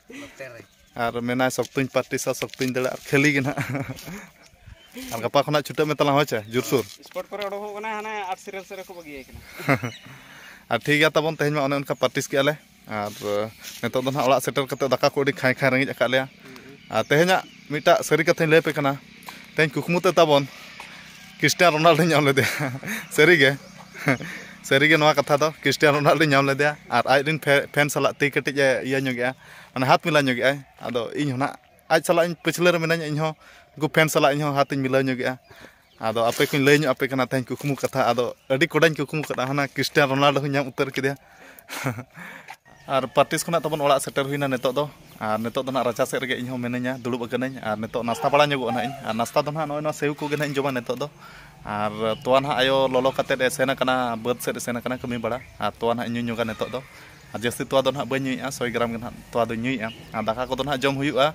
ᱟᱨ ᱢᱮᱱᱟᱭ ᱥᱚᱠᱛᱚᱧ ᱯᱨᱮᱠᱴᱤᱥᱟ, ᱥᱚᱠᱛᱚᱧ ᱫᱟᱹᱲᱟ, ᱟᱨ ᱠᱷᱟᱹᱞᱤ ᱜᱮ ᱱᱟᱦᱟᱜ᱾ ᱟᱨ ᱜᱟᱯᱟ ᱠᱷᱚᱱᱟᱜ ᱪᱷᱩᱴᱟᱹᱜ ᱢᱮ ᱛᱟᱞᱟᱝ, ᱦᱳᱭ ᱪᱮ, ᱡᱳᱨᱥᱳᱨ᱾ ᱥᱯᱳᱨᱴ ᱠᱚᱨᱮ ᱚᱰᱚᱠᱚᱜ ᱠᱟᱱᱟ, ᱦᱟᱱᱮ ᱟᱨᱴ ᱥᱤᱨᱤᱭᱟᱞ ᱥᱮᱫ ᱨᱮᱠᱚ ᱵᱟᱹᱜᱤᱭᱟᱭ ᱠᱟᱱᱟ᱾ ᱟᱨ ᱴᱷᱤᱠ ᱜᱮᱭᱟ ᱛᱟᱵᱚᱱ, ᱛᱮᱦᱮᱧ ᱢᱟ ᱚᱱᱮ ᱚᱱᱠᱟ ᱯᱨᱮᱠᱴᱤᱥ ᱠᱮᱜᱼᱟ ᱞᱮ᱾ ᱟᱨ ᱱᱤᱛᱚᱜ ᱫᱚ ᱱᱟᱦᱟᱜ ᱚᱲᱟᱜ ᱥᱮᱴᱮᱨ ᱠᱟᱛᱮ ᱫᱟᱠᱟ ᱠᱚ ᱟᱹᱰᱤ ᱠᱷᱟᱸᱭ ᱠᱷᱟᱸᱭ ᱨᱮᱸᱜᱮᱡ ᱟᱠᱟᱫ ᱞᱮᱭᱟ᱾ ᱟᱨ ᱛᱮᱦᱮᱧᱟᱜ ᱢᱤᱫᱴᱟᱜ ᱥᱟᱹᱨᱤ ᱠᱟᱛᱷᱟᱧ ᱞᱟᱹᱭ ᱟᱯᱮ ᱠᱟᱱᱟ, ᱛᱮᱦᱮᱧ ᱠᱩᱠᱢᱩ ᱛᱮ ᱛᱟᱵᱚᱱ ᱠᱷᱨᱤᱥᱴᱤᱭᱟᱱ ᱨᱳᱱᱟᱞᱰᱳᱧ ᱧᱟᱢ ᱞᱮᱫᱮᱭᱟ᱾ ᱥᱟᱹᱨᱤ ᱜᱮ, ᱥᱟᱹᱨᱤ ᱜᱮ ᱱᱚᱣᱟ ᱠᱟᱛᱷᱟ ᱫᱚ, ᱠᱷᱨᱤᱥᱴᱤᱭᱟᱱ ᱨᱳᱱᱟᱞᱰᱳᱧ ᱧᱟᱢ ᱞᱮᱫᱮᱭᱟ᱾ ᱟᱨ ᱟᱡ ᱨᱮᱱ ᱯᱷᱮ-, ᱯᱷᱮᱱ ᱥᱟᱞᱟᱜ ᱛᱤ ᱠᱟᱹᱴᱤᱡ ᱮ ᱤᱭᱟᱹ ᱧᱚᱜᱮᱜᱼᱟ, ᱢᱟᱱᱮ ᱦᱟᱛ ᱢᱮᱞᱟ ᱧᱚᱜᱮᱜᱼᱟᱭ᱾ ᱟᱫᱚ ᱤᱧ ᱦᱚᱸ ᱱᱟᱦᱟᱜ ᱟᱡ ᱥᱟᱞᱟᱜ ᱤᱧ ᱯᱟᱹᱪᱷᱞᱟᱹ ᱨᱮ ᱢᱮᱱᱟᱹᱧᱟ, ᱤᱧ ᱦᱚᱸ ᱩᱱᱠᱩ ᱯᱷᱮᱱ ᱥᱟᱞᱟᱜ ᱤᱧ ᱦᱚᱸ ᱦᱟᱛ ᱤᱧ ᱢᱤᱞᱟᱹᱣ ᱧᱚᱜᱮᱜᱼᱟ᱾ ᱟᱫᱚ ᱟᱯᱮ ᱠᱚᱧ ᱞᱟᱹᱭ ᱧᱚᱜ ᱟᱯᱮ ᱠᱟᱱᱟ ᱛᱮᱦᱮᱧ ᱠᱩᱠᱢᱩ ᱠᱟᱛᱷᱟ᱾ ᱟᱫᱚ ᱟᱹᱰᱤ ᱠᱚᱰᱟᱧ ᱠᱩᱠᱢᱩ ᱠᱟᱫᱟ, ᱦᱟᱱᱟ ᱠᱷᱨᱤᱥᱴᱤᱭᱟᱱ ᱨᱳᱱᱟᱞᱰᱳ ᱦᱚᱸᱧ ᱧᱟᱢ ᱩᱛᱟᱹᱨ ᱠᱮᱫᱮᱭᱟ᱾ ᱟᱨ ᱯᱨᱮᱠᱴᱤᱥ ᱠᱷᱚᱱᱟᱜ ᱛᱟᱵᱚᱱ ᱚᱲᱟᱜ ᱥᱮᱴᱮᱨ ᱦᱩᱭᱱᱟ ᱱᱤᱛᱚᱜ ᱫᱚ᱾ ᱟᱨ ᱱᱤᱛᱚᱜ ᱫᱚ ᱱᱟᱦᱟᱜ ᱨᱟᱪᱟ ᱥᱮᱫ ᱨᱮᱜᱮ ᱤᱧ ᱦᱚᱸ ᱢᱤᱱᱟᱹᱧᱟ, ᱫᱩᱲᱩᱵ ᱟᱠᱟᱱᱟᱹᱧ᱾ ᱟᱨ ᱱᱤᱛᱚᱜ ᱱᱟᱥᱛᱟ ᱵᱟᱲᱟ ᱧᱚᱜᱚᱜᱼᱟ ᱱᱟᱦᱟᱜ ᱤᱧ᱾ ᱟᱨ ᱱᱟᱥᱛᱟ ᱫᱚ ᱱᱟᱦᱟᱜ ᱱᱚᱜᱼᱚᱭ ᱱᱚᱣᱟ ᱥᱮᱣ ᱠᱚᱜᱮ ᱱᱟᱦᱟᱜ ᱤᱧ ᱡᱚᱢᱟ ᱱᱤᱛᱚᱜ ᱫᱚ᱾ ᱟᱨ ᱛᱚᱣᱟ ᱱᱟᱦᱟᱜ ᱟᱭᱳ ᱞᱚᱞᱚ ᱠᱟᱛᱮᱫ ᱮ ᱥᱮᱱ ᱟᱠᱟᱱᱟ, ᱵᱟᱹᱫᱽ ᱥᱮᱫ ᱮ ᱥᱮᱱ ᱟᱠᱟᱱᱟ ᱠᱟᱹᱢᱤ ᱵᱟᱲᱟ᱾ ᱟᱨ ᱛᱚᱣᱟ ᱱᱟᱦᱟᱜ ᱤᱧ ᱧᱩ ᱧᱚᱜᱟ ᱱᱤᱛᱚᱜ ᱫᱚ᱾ ᱟᱨ ᱡᱟᱹᱥᱛᱤ ᱛᱚᱣᱟ ᱫᱚ ᱱᱟᱦᱟᱜ ᱵᱟᱹᱧ ᱧᱩᱭᱮᱫᱼᱟ, ᱥᱚᱭ ᱜᱨᱟᱢ ᱜᱮ ᱱᱟᱦᱟᱜ ᱛᱚᱣᱟ ᱫᱚᱧ ᱧᱩᱭᱮᱫᱼᱟ᱾ ᱟᱨ ᱫᱟᱠᱟ ᱠᱚᱫᱚ ᱱᱟᱦᱟᱜ ᱡᱚᱢ ᱦᱩᱭᱩᱜᱼᱟ,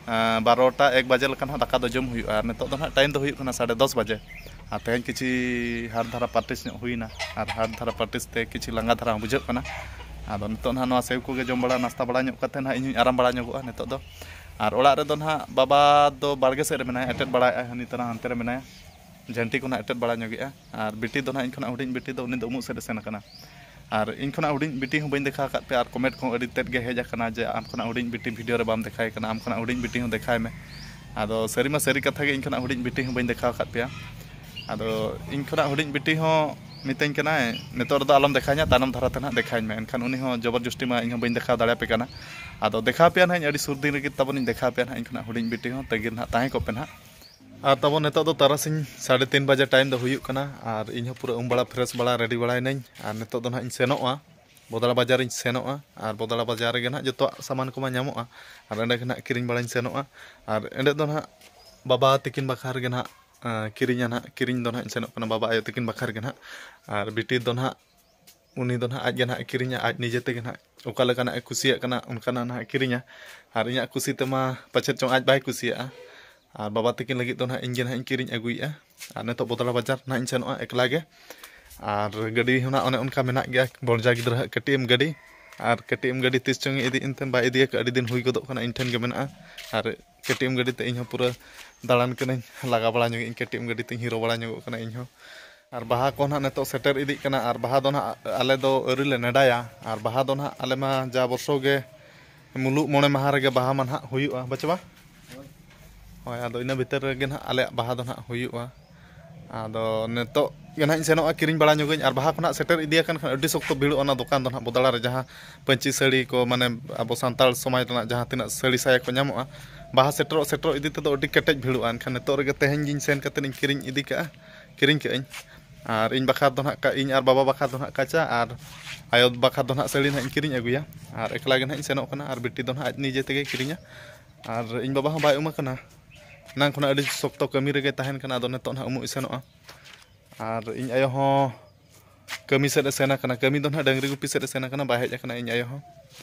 ᱟᱸ, ᱵᱟᱨᱚᱴᱟ ᱮᱠ ᱵᱟᱡᱮ ᱞᱮᱠᱟ ᱱᱟᱦᱟᱜ ᱫᱟᱠᱟ ᱫᱚ ᱡᱚᱢ ᱦᱩᱭᱩᱜᱼᱟ᱾ ᱟᱨ ᱱᱤᱛᱚᱜ ᱫᱚ ᱱᱟᱦᱟᱜ ᱴᱟᱭᱤᱢ ᱫᱚ ᱦᱩᱭᱩᱜ ᱠᱟᱱᱟ ᱥᱟᱲᱮ ᱫᱚᱥ ᱵᱟᱡᱮ᱾ ᱟᱨ ᱛᱮᱦᱮᱧ ᱠᱤᱪᱷᱤ ᱦᱟᱨᱰ ᱫᱷᱟᱨᱟ ᱯᱨᱮᱠᱴᱤᱥ ᱧᱚᱜ ᱦᱩᱭᱱᱟ, ᱟᱨ ᱦᱟᱨᱰ ᱫᱷᱟᱨᱟ ᱯᱨᱮᱠᱴᱤᱥ ᱛᱮ ᱠᱤᱪᱷᱤ ᱞᱟᱸᱜᱟ ᱫᱷᱟᱨᱟ ᱦᱚᱸ ᱵᱩᱡᱷᱟᱹᱜ ᱠᱟᱱᱟ᱾ ᱟᱫᱚ ᱱᱤᱛᱚᱜ ᱱᱟᱦᱟᱜ ᱱᱚᱣᱟ ᱥᱮᱣ ᱠᱚᱜᱮ ᱡᱚᱢ ᱵᱟᱲᱟ, ᱱᱟᱥᱛᱟ ᱵᱟᱲᱟ ᱧᱚᱜ ᱠᱟᱛᱮ ᱱᱟᱦᱟᱜ ᱤᱧ ᱦᱚᱸᱧ ᱟᱨᱟᱢ ᱵᱟᱲᱟ ᱧᱚᱜᱚᱜᱼᱟ ᱱᱤᱛᱚᱜ ᱫᱚ᱾ ᱟᱨ ᱚᱲᱟᱜ ᱨᱮᱫᱚ ᱱᱟᱦᱟᱜ ᱵᱟᱵᱟ ᱫᱚ ᱵᱟᱲᱜᱮ ᱥᱮᱫ ᱨᱮ ᱢᱮᱱᱟᱭᱟ, ᱮᱴᱮᱫ ᱵᱟᱲᱟᱭᱮᱫᱼᱟᱭ, ᱦᱟᱹᱱᱤ ᱛᱟᱨᱟ ᱦᱟᱱᱛᱮ ᱨᱮ ᱢᱮᱱᱟᱭᱟ᱾ ᱡᱷᱟᱹᱱᱴᱤ ᱠᱚ ᱱᱟᱦᱟᱜ ᱮᱴᱮᱫ ᱵᱟᱲᱟ ᱧᱚᱜᱮᱜᱼᱟ᱾ ᱟᱨ ᱵᱤᱴᱤ ᱫᱚ ᱱᱟᱦᱟᱜ ᱤᱧ ᱠᱷᱚᱱᱟᱜ ᱦᱩᱰᱤᱧ ᱵᱤᱴᱤ ᱫᱚ, ᱩᱱᱤ ᱫᱚ ᱩᱢᱩᱜ ᱥᱮᱫ ᱮ ᱥᱮᱱ ᱟᱠᱟᱱᱟ᱾ ᱟᱨ ᱤᱧ ᱠᱷᱚᱱᱟᱜ ᱦᱩᱰᱤᱧ ᱵᱤᱴᱤ ᱦᱚᱸ ᱵᱟᱹᱧ ᱫᱮᱠᱷᱟᱣ ᱟᱠᱟᱫ ᱯᱮᱭᱟ, ᱟᱨ ᱠᱚᱢᱮᱱᱴ ᱠᱚᱦᱚᱸ ᱟᱹᱰᱤ ᱛᱮᱫ ᱜᱮ ᱦᱮᱡ ᱟᱠᱟᱱᱟ ᱡᱮ ᱟᱢ ᱠᱷᱚᱱᱟᱜ ᱦᱩᱰᱤᱧ ᱵᱤᱴᱤ ᱵᱷᱤᱰᱤᱭᱳ ᱨᱮ ᱵᱟᱢ ᱫᱮᱠᱷᱟᱣ ᱠᱟᱱᱟ, ᱟᱢ ᱠᱷᱚᱱᱟᱜ ᱦᱩᱰᱤᱧ ᱵᱤᱴᱤ ᱦᱚᱸ ᱫᱮᱠᱷᱟᱣ ᱢᱮ᱾ ᱟᱫᱚ ᱥᱟᱹᱨᱤ ᱢᱟ ᱥᱟᱹᱨᱤ ᱠᱟᱛᱷᱟ ᱜᱮ, ᱤᱧ ᱠᱷᱚᱱᱟᱜ ᱦᱩᱰᱤᱧ ᱵᱤᱴᱤ ᱦᱚᱸ ᱵᱟᱹᱧ ᱫᱮᱠᱷᱟᱣ ᱟᱠᱟᱫ ᱯᱮᱭᱟ᱾ ᱟᱫᱚ ᱤᱧ ᱠᱷᱚᱱᱟᱜ ᱦᱩᱰᱤᱧ ᱵᱤᱴᱤ ᱦᱚᱸ ᱢᱤᱛᱟᱹᱧ ᱠᱟᱱᱟᱭ, ᱱᱤᱛᱚᱜ ᱨᱮᱫᱚ ᱟᱞᱚᱢ ᱫᱮᱠᱷᱟᱣᱤᱧᱟ, ᱛᱟᱭᱱᱚᱢ ᱫᱷᱟᱨᱟ ᱛᱮ ᱱᱟᱦᱟᱜ ᱫᱮᱠᱷᱟᱣᱤᱧ ᱢᱮ᱾ ᱮᱱᱠᱷᱟᱱ ᱩᱱᱤ ᱦᱚᱸ ᱡᱚᱵᱚᱨ ᱡᱚᱥᱴᱤ ᱢᱟ ᱤᱧ ᱦᱚᱸ ᱵᱟᱹᱧ ᱫᱮᱠᱷᱟᱣ ᱫᱟᱲᱮᱭᱟᱯᱮ ᱠᱟᱱᱟ᱾ ᱟᱫᱚ ᱫᱮᱠᱷᱟᱣ ᱯᱮᱭᱟ ᱱᱟᱦᱟᱜ ᱤᱧ ᱟᱹᱰᱤ ᱥᱩᱨ ᱫᱤᱱ ᱨᱮᱜᱮ ᱛᱟᱵᱚᱱᱤᱧ ᱫᱮᱠᱷᱟᱣ ᱯᱮᱭᱟ ᱱᱟᱦᱟᱜ, ᱤᱧ ᱠᱷᱚᱱᱟᱜ ᱦᱩᱰᱤᱧ ᱵᱤᱴᱤ ᱦᱚᱸ᱾ ᱛᱟᱹᱜᱤ ᱨᱮ ᱱᱟᱦᱟᱜ ᱛᱟᱦᱮᱸ ᱠᱚᱜ ᱯᱮ ᱱᱟᱦᱟᱜ᱾ ᱟᱨ ᱛᱟᱵᱚᱱ ᱱᱤᱛᱚᱜ ᱫᱚ ᱛᱟᱨᱟᱥᱤᱧ ᱥᱟᱲᱮ ᱛᱤᱱ ᱵᱟᱡᱮ ᱴᱟᱭᱤᱢ ᱫᱚ ᱦᱩᱭᱩᱜ ᱠᱟᱱᱟ᱾ ᱟᱨ ᱤᱧ ᱦᱚᱸ ᱯᱩᱨᱟᱹ ᱩᱢ ᱵᱟᱲᱟ, ᱯᱷᱨᱮᱥ ᱵᱟᱲᱟ, ᱨᱮᱰᱤ ᱵᱟᱲᱟᱭᱮᱱᱟᱹᱧ᱾ ᱟᱨ ᱱᱤᱛᱚᱜ ᱫᱚ ᱱᱟᱦᱟᱜ ᱤᱧ ᱥᱮᱱᱚᱜᱼᱟ᱾ ᱵᱚᱫᱽᱲᱟ ᱵᱟᱡᱟᱨᱤᱧ ᱥᱮᱱᱚᱜᱼᱟ, ᱟᱨ ᱵᱚᱫᱽᱲᱟ ᱵᱟᱡᱟᱨ ᱨᱮᱜᱮ ᱱᱟᱦᱟᱜ ᱡᱚᱛᱚᱣᱟᱜ ᱥᱟᱢᱟᱱ ᱠᱚᱢᱟ ᱧᱟᱢᱚᱜᱼᱟ, ᱟᱨ ᱚᱸᱰᱮ ᱜᱮ ᱱᱟᱦᱟᱜ ᱠᱤᱨᱤᱧ ᱵᱟᱲᱟᱧ ᱥᱮᱱᱚᱜᱼᱟ᱾ ᱟᱨ ᱚᱸᱰᱮ ᱫᱚ ᱱᱟᱦᱟᱜ ᱵᱟᱵᱟ ᱛᱤᱠᱤᱱ ᱵᱟᱠᱷᱨᱟ ᱨᱮᱜᱮ ᱱᱟᱦᱟᱜ, ᱟᱸ, ᱠᱤᱨᱤᱧᱟ ᱱᱟᱦᱟᱜ, ᱠᱤᱨᱤᱧ ᱫᱚ ᱱᱟᱦᱟᱜ ᱤᱧ ᱥᱮᱱᱚᱜ ᱠᱟᱱᱟ ᱵᱟᱵᱟ ᱟᱭᱳ ᱛᱤᱠᱤᱱ ᱵᱟᱠᱷᱨᱟ ᱨᱮᱜᱮ ᱱᱟᱦᱟᱜ᱾ ᱟᱨ ᱵᱤᱴᱤ ᱫᱚ ᱱᱟᱦᱟᱜ, ᱩᱱᱤ ᱫᱚ ᱱᱟᱦᱟᱜ ᱟᱡ ᱜᱮ ᱱᱟᱦᱟᱜ ᱮ ᱠᱤᱨᱤᱧᱟ, ᱟᱡ ᱱᱤᱡᱮ ᱛᱮᱜᱮ ᱱᱟᱦᱟᱜ ᱚᱠᱟ ᱞᱮᱠᱟᱱᱟᱜ ᱮ ᱠᱩᱥᱤᱭᱟᱜ ᱠᱟᱱᱟ ᱚᱱᱠᱟᱱᱟᱜ ᱱᱟᱦᱟᱜ ᱮ ᱠᱤᱨᱤᱧᱟ᱾ ᱟᱨ ᱤᱧᱟᱹᱜ ᱠᱩᱥᱤ ᱛᱮᱢᱟ ᱯᱟᱪᱮᱫ ᱪᱚᱝ ᱟᱡ ᱵᱟᱭ ᱠᱩᱥᱤᱭᱟᱜᱼᱟ᱾ ᱟᱨ ᱵᱟᱵᱟ ᱛᱤᱠᱤᱱ ᱞᱟᱹᱜᱤᱫ ᱫᱚ ᱱᱟᱦᱟᱜ ᱤᱧ ᱜᱮ ᱱᱟᱦᱟᱜ ᱤᱧ ᱠᱤᱨᱤᱧ ᱟᱹᱜᱩᱭᱮᱫᱼᱟ᱾ ᱟᱨ ᱱᱤᱛᱚᱜ ᱵᱚᱫᱽᱲᱟ ᱵᱟᱡᱟᱨ ᱱᱟᱦᱟᱜ ᱤᱧ ᱥᱮᱱᱚᱜᱼᱟ ᱮᱠᱞᱟ ᱜᱮ᱾ ᱟᱨ ᱜᱟᱹᱰᱤ ᱦᱚᱸ ᱱᱟᱦᱟᱜ ᱚᱱᱮ ᱚᱱᱠᱟ ᱢᱮᱱᱟᱜ ᱜᱮᱭᱟ, ᱵᱚᱲᱡᱟ ᱜᱤᱫᱽᱨᱟᱹ ᱦᱟᱜ ᱠᱮ ᱴᱤ ᱮᱢ ᱜᱟᱹᱰᱤ᱾ ᱟᱨ ᱠᱮ ᱴᱤ ᱮᱢ ᱜᱟᱹᱰᱤ ᱛᱤᱥ ᱪᱚᱝ ᱮ ᱤᱫᱤ ᱮᱱᱛᱮ ᱵᱟᱭ ᱤᱫᱤᱭᱟ, ᱟᱹᱰᱤ ᱫᱤᱱ ᱦᱩᱭ ᱜᱚᱫᱚᱜ ᱠᱟᱱᱟ ᱤᱧ ᱴᱷᱮᱱ ᱜᱮ ᱢᱮᱱᱟᱜᱼᱟ᱾ ᱟᱨ ᱠᱮ ᱴᱤ ᱮᱢ ᱜᱟᱹᱰᱤ ᱛᱮ ᱤᱧ ᱦᱚᱸ ᱯᱩᱨᱟᱹ ᱫᱟᱬᱟᱱ ᱠᱟᱹᱱᱟᱹᱧ, ᱞᱟᱜᱟ ᱵᱟᱲᱟ ᱧᱚᱜ ᱤᱧ, ᱠᱮ ᱴᱤ ᱮᱢ ᱜᱟᱹᱰᱤ ᱛᱮᱧ ᱦᱤᱨᱳ ᱵᱟᱲᱟ ᱧᱚᱜᱚᱜ ᱠᱟᱱᱟ ᱤᱧ ᱦᱚᱸ᱾ ᱟᱨ ᱵᱟᱦᱟ ᱠᱚ ᱱᱟᱦᱟᱜ ᱱᱤᱛᱚᱜ ᱥᱮᱴᱮᱨ ᱤᱫᱤᱜ ᱠᱟᱱᱟ, ᱟᱨ ᱵᱟᱦᱟ ᱫᱚ ᱱᱟᱦᱟᱜ ᱟᱞᱮ ᱫᱚ ᱟᱹᱣᱨᱤ ᱞᱮ ᱱᱮᱰᱟᱭᱟ᱾ ᱟᱨ ᱵᱟᱦᱟ ᱫᱚ ᱱᱟᱦᱟᱜ ᱟᱞᱮ ᱢᱟ ᱡᱟ ᱵᱚᱨᱥᱚ ᱜᱮ ᱢᱩᱞᱩᱜ ᱢᱚᱬᱮ ᱢᱟᱦᱟ ᱨᱮᱜᱮ ᱵᱟᱦᱟ ᱢᱟ ᱱᱟᱦᱟᱜ ᱦᱩᱭᱩᱜᱼᱟ, ᱵᱟᱪᱮ ᱵᱟ? ᱦᱳᱭ, ᱟᱫᱚ ᱤᱱᱟᱹ ᱵᱷᱤᱛᱤᱨ ᱨᱮᱜᱮ ᱱᱟᱦᱟᱜ ᱟᱞᱮᱭᱟᱜ ᱵᱟᱦᱟ ᱫᱚ ᱱᱟᱦᱟᱜ ᱦᱩᱭᱩᱜᱼᱟ᱾ ᱟᱫᱚ ᱱᱤᱛᱚᱜ ᱜᱮ ᱱᱟᱦᱟᱜ ᱤᱧ ᱥᱮᱱᱚᱜᱼᱟ ᱠᱤᱨᱤᱧ ᱵᱟᱲᱟ ᱧᱚᱜᱟᱹᱧ, ᱟᱨ ᱵᱟᱦᱟ ᱠᱚ ᱱᱟᱦᱟᱜ ᱥᱮᱴᱮᱨ ᱤᱫᱤᱭᱟ ᱠᱟᱱ ᱠᱷᱟᱱ ᱟᱹᱰᱤ ᱥᱚᱠᱛᱚ ᱵᱷᱤᱲᱚᱜᱼᱟ ᱚᱱᱟ ᱫᱚᱠᱟᱱ ᱫᱚ ᱱᱟᱦᱟᱜ ᱵᱚᱫᱽᱲᱟ ᱨᱮ, ᱡᱟᱦᱟᱸ ᱯᱟᱹᱧᱪᱤ ᱥᱟᱹᱲᱤ ᱠᱚ, ᱢᱟᱱᱮ ᱟᱵᱚ ᱥᱟᱱᱛᱟᱲ ᱥᱚᱢᱟᱡᱽ ᱨᱮᱱᱟᱜ ᱡᱟᱦᱟᱸ ᱛᱤᱱᱟᱹᱜ ᱥᱟᱹᱲᱤ ᱥᱟᱭᱟ ᱠᱚ ᱧᱟᱢᱚᱜᱼᱟ, ᱵᱟᱦᱟ ᱥᱮᱴᱮᱨᱚᱜ ᱥᱮᱴᱮᱨᱚᱜ ᱤᱫᱤ ᱛᱮᱫᱚ ᱟᱹᱰᱤ ᱠᱮᱴᱮᱡ ᱵᱷᱤᱲᱚᱜᱼᱟ᱾ ᱮᱱᱠᱷᱟᱱ ᱱᱤᱛᱚᱜ ᱨᱮᱜᱮ ᱛᱮᱦᱮᱧ ᱜᱤᱧ ᱥᱮᱱ ᱠᱟᱛᱮ ᱤᱧ ᱠᱤᱨᱤᱧ ᱤᱫᱤ ᱠᱟᱜᱼᱟ, ᱠᱤᱨᱤᱧ ᱠᱟᱜᱼᱟᱹᱧ᱾ ᱟᱨ ᱤᱧ ᱵᱟᱠᱷᱨᱟ ᱫᱚ ᱱᱟᱦᱟᱜ ᱠᱟ-, ᱤᱧ ᱟᱨ ᱵᱟᱵᱟ ᱵᱟᱠᱷᱨᱟ ᱫᱚ ᱱᱟᱦᱟᱜ ᱠᱟᱪᱟ, ᱟᱨ ᱟᱭᱳ ᱵᱟᱠᱷᱨᱟ ᱫᱚ ᱱᱟᱦᱟᱜ ᱥᱟᱹᱲᱤ ᱱᱟᱦᱟᱜ ᱤᱧ ᱠᱤᱨᱤᱧ ᱟᱹᱜᱩᱭᱟ᱾ ᱟᱨ ᱮᱠᱞᱟ ᱜᱮ ᱱᱟᱦᱟᱜ ᱤᱧ ᱥᱮᱱᱚᱜ ᱠᱟᱱᱟ, ᱟᱨ ᱵᱤᱴᱤ ᱫᱚ ᱱᱟᱦᱟᱜ ᱟᱡ ᱱᱤᱡᱮ ᱛᱮᱜᱮ ᱠᱤᱨᱤᱧᱟ᱾ ᱟᱨ ᱤᱧ ᱵᱟᱵᱟ ᱦᱚᱸ ᱵᱟᱭ ᱩᱢ ᱟᱠᱟᱱᱟ, ᱮᱱᱟᱝ ᱠᱷᱚᱱᱟᱜ ᱟᱹᱰᱤ ᱥᱚᱠᱛᱚ ᱠᱟᱹᱢᱤ ᱨᱮᱜᱮ ᱛᱟᱦᱮᱱ ᱠᱟᱱᱟ, ᱟᱫᱚ ᱱᱤᱛᱚᱜ ᱱᱟᱦᱟᱜ ᱩᱢᱩᱜ ᱮ ᱥᱮᱱᱚᱜᱼᱟ᱾ ᱟᱨ ᱤᱧ ᱟᱭᱳ ᱦᱚᱸ ᱠᱟᱹᱢᱤ ᱥᱮᱫ ᱮ ᱥᱮᱱ ᱟᱠᱟᱱᱟ, ᱠᱟᱹᱢᱤ ᱫᱚ ᱱᱟᱦᱟᱜ ᱰᱟᱹᱝᱨᱤ ᱜᱩᱯᱤ ᱥᱮᱫ ᱮ ᱥᱮᱱ ᱟᱠᱟᱱᱟ, ᱵᱟᱭ ᱦᱮᱡ ᱟᱠᱟᱱᱟ ᱤᱧ ᱟᱭᱳ ᱦᱚᱸ᱾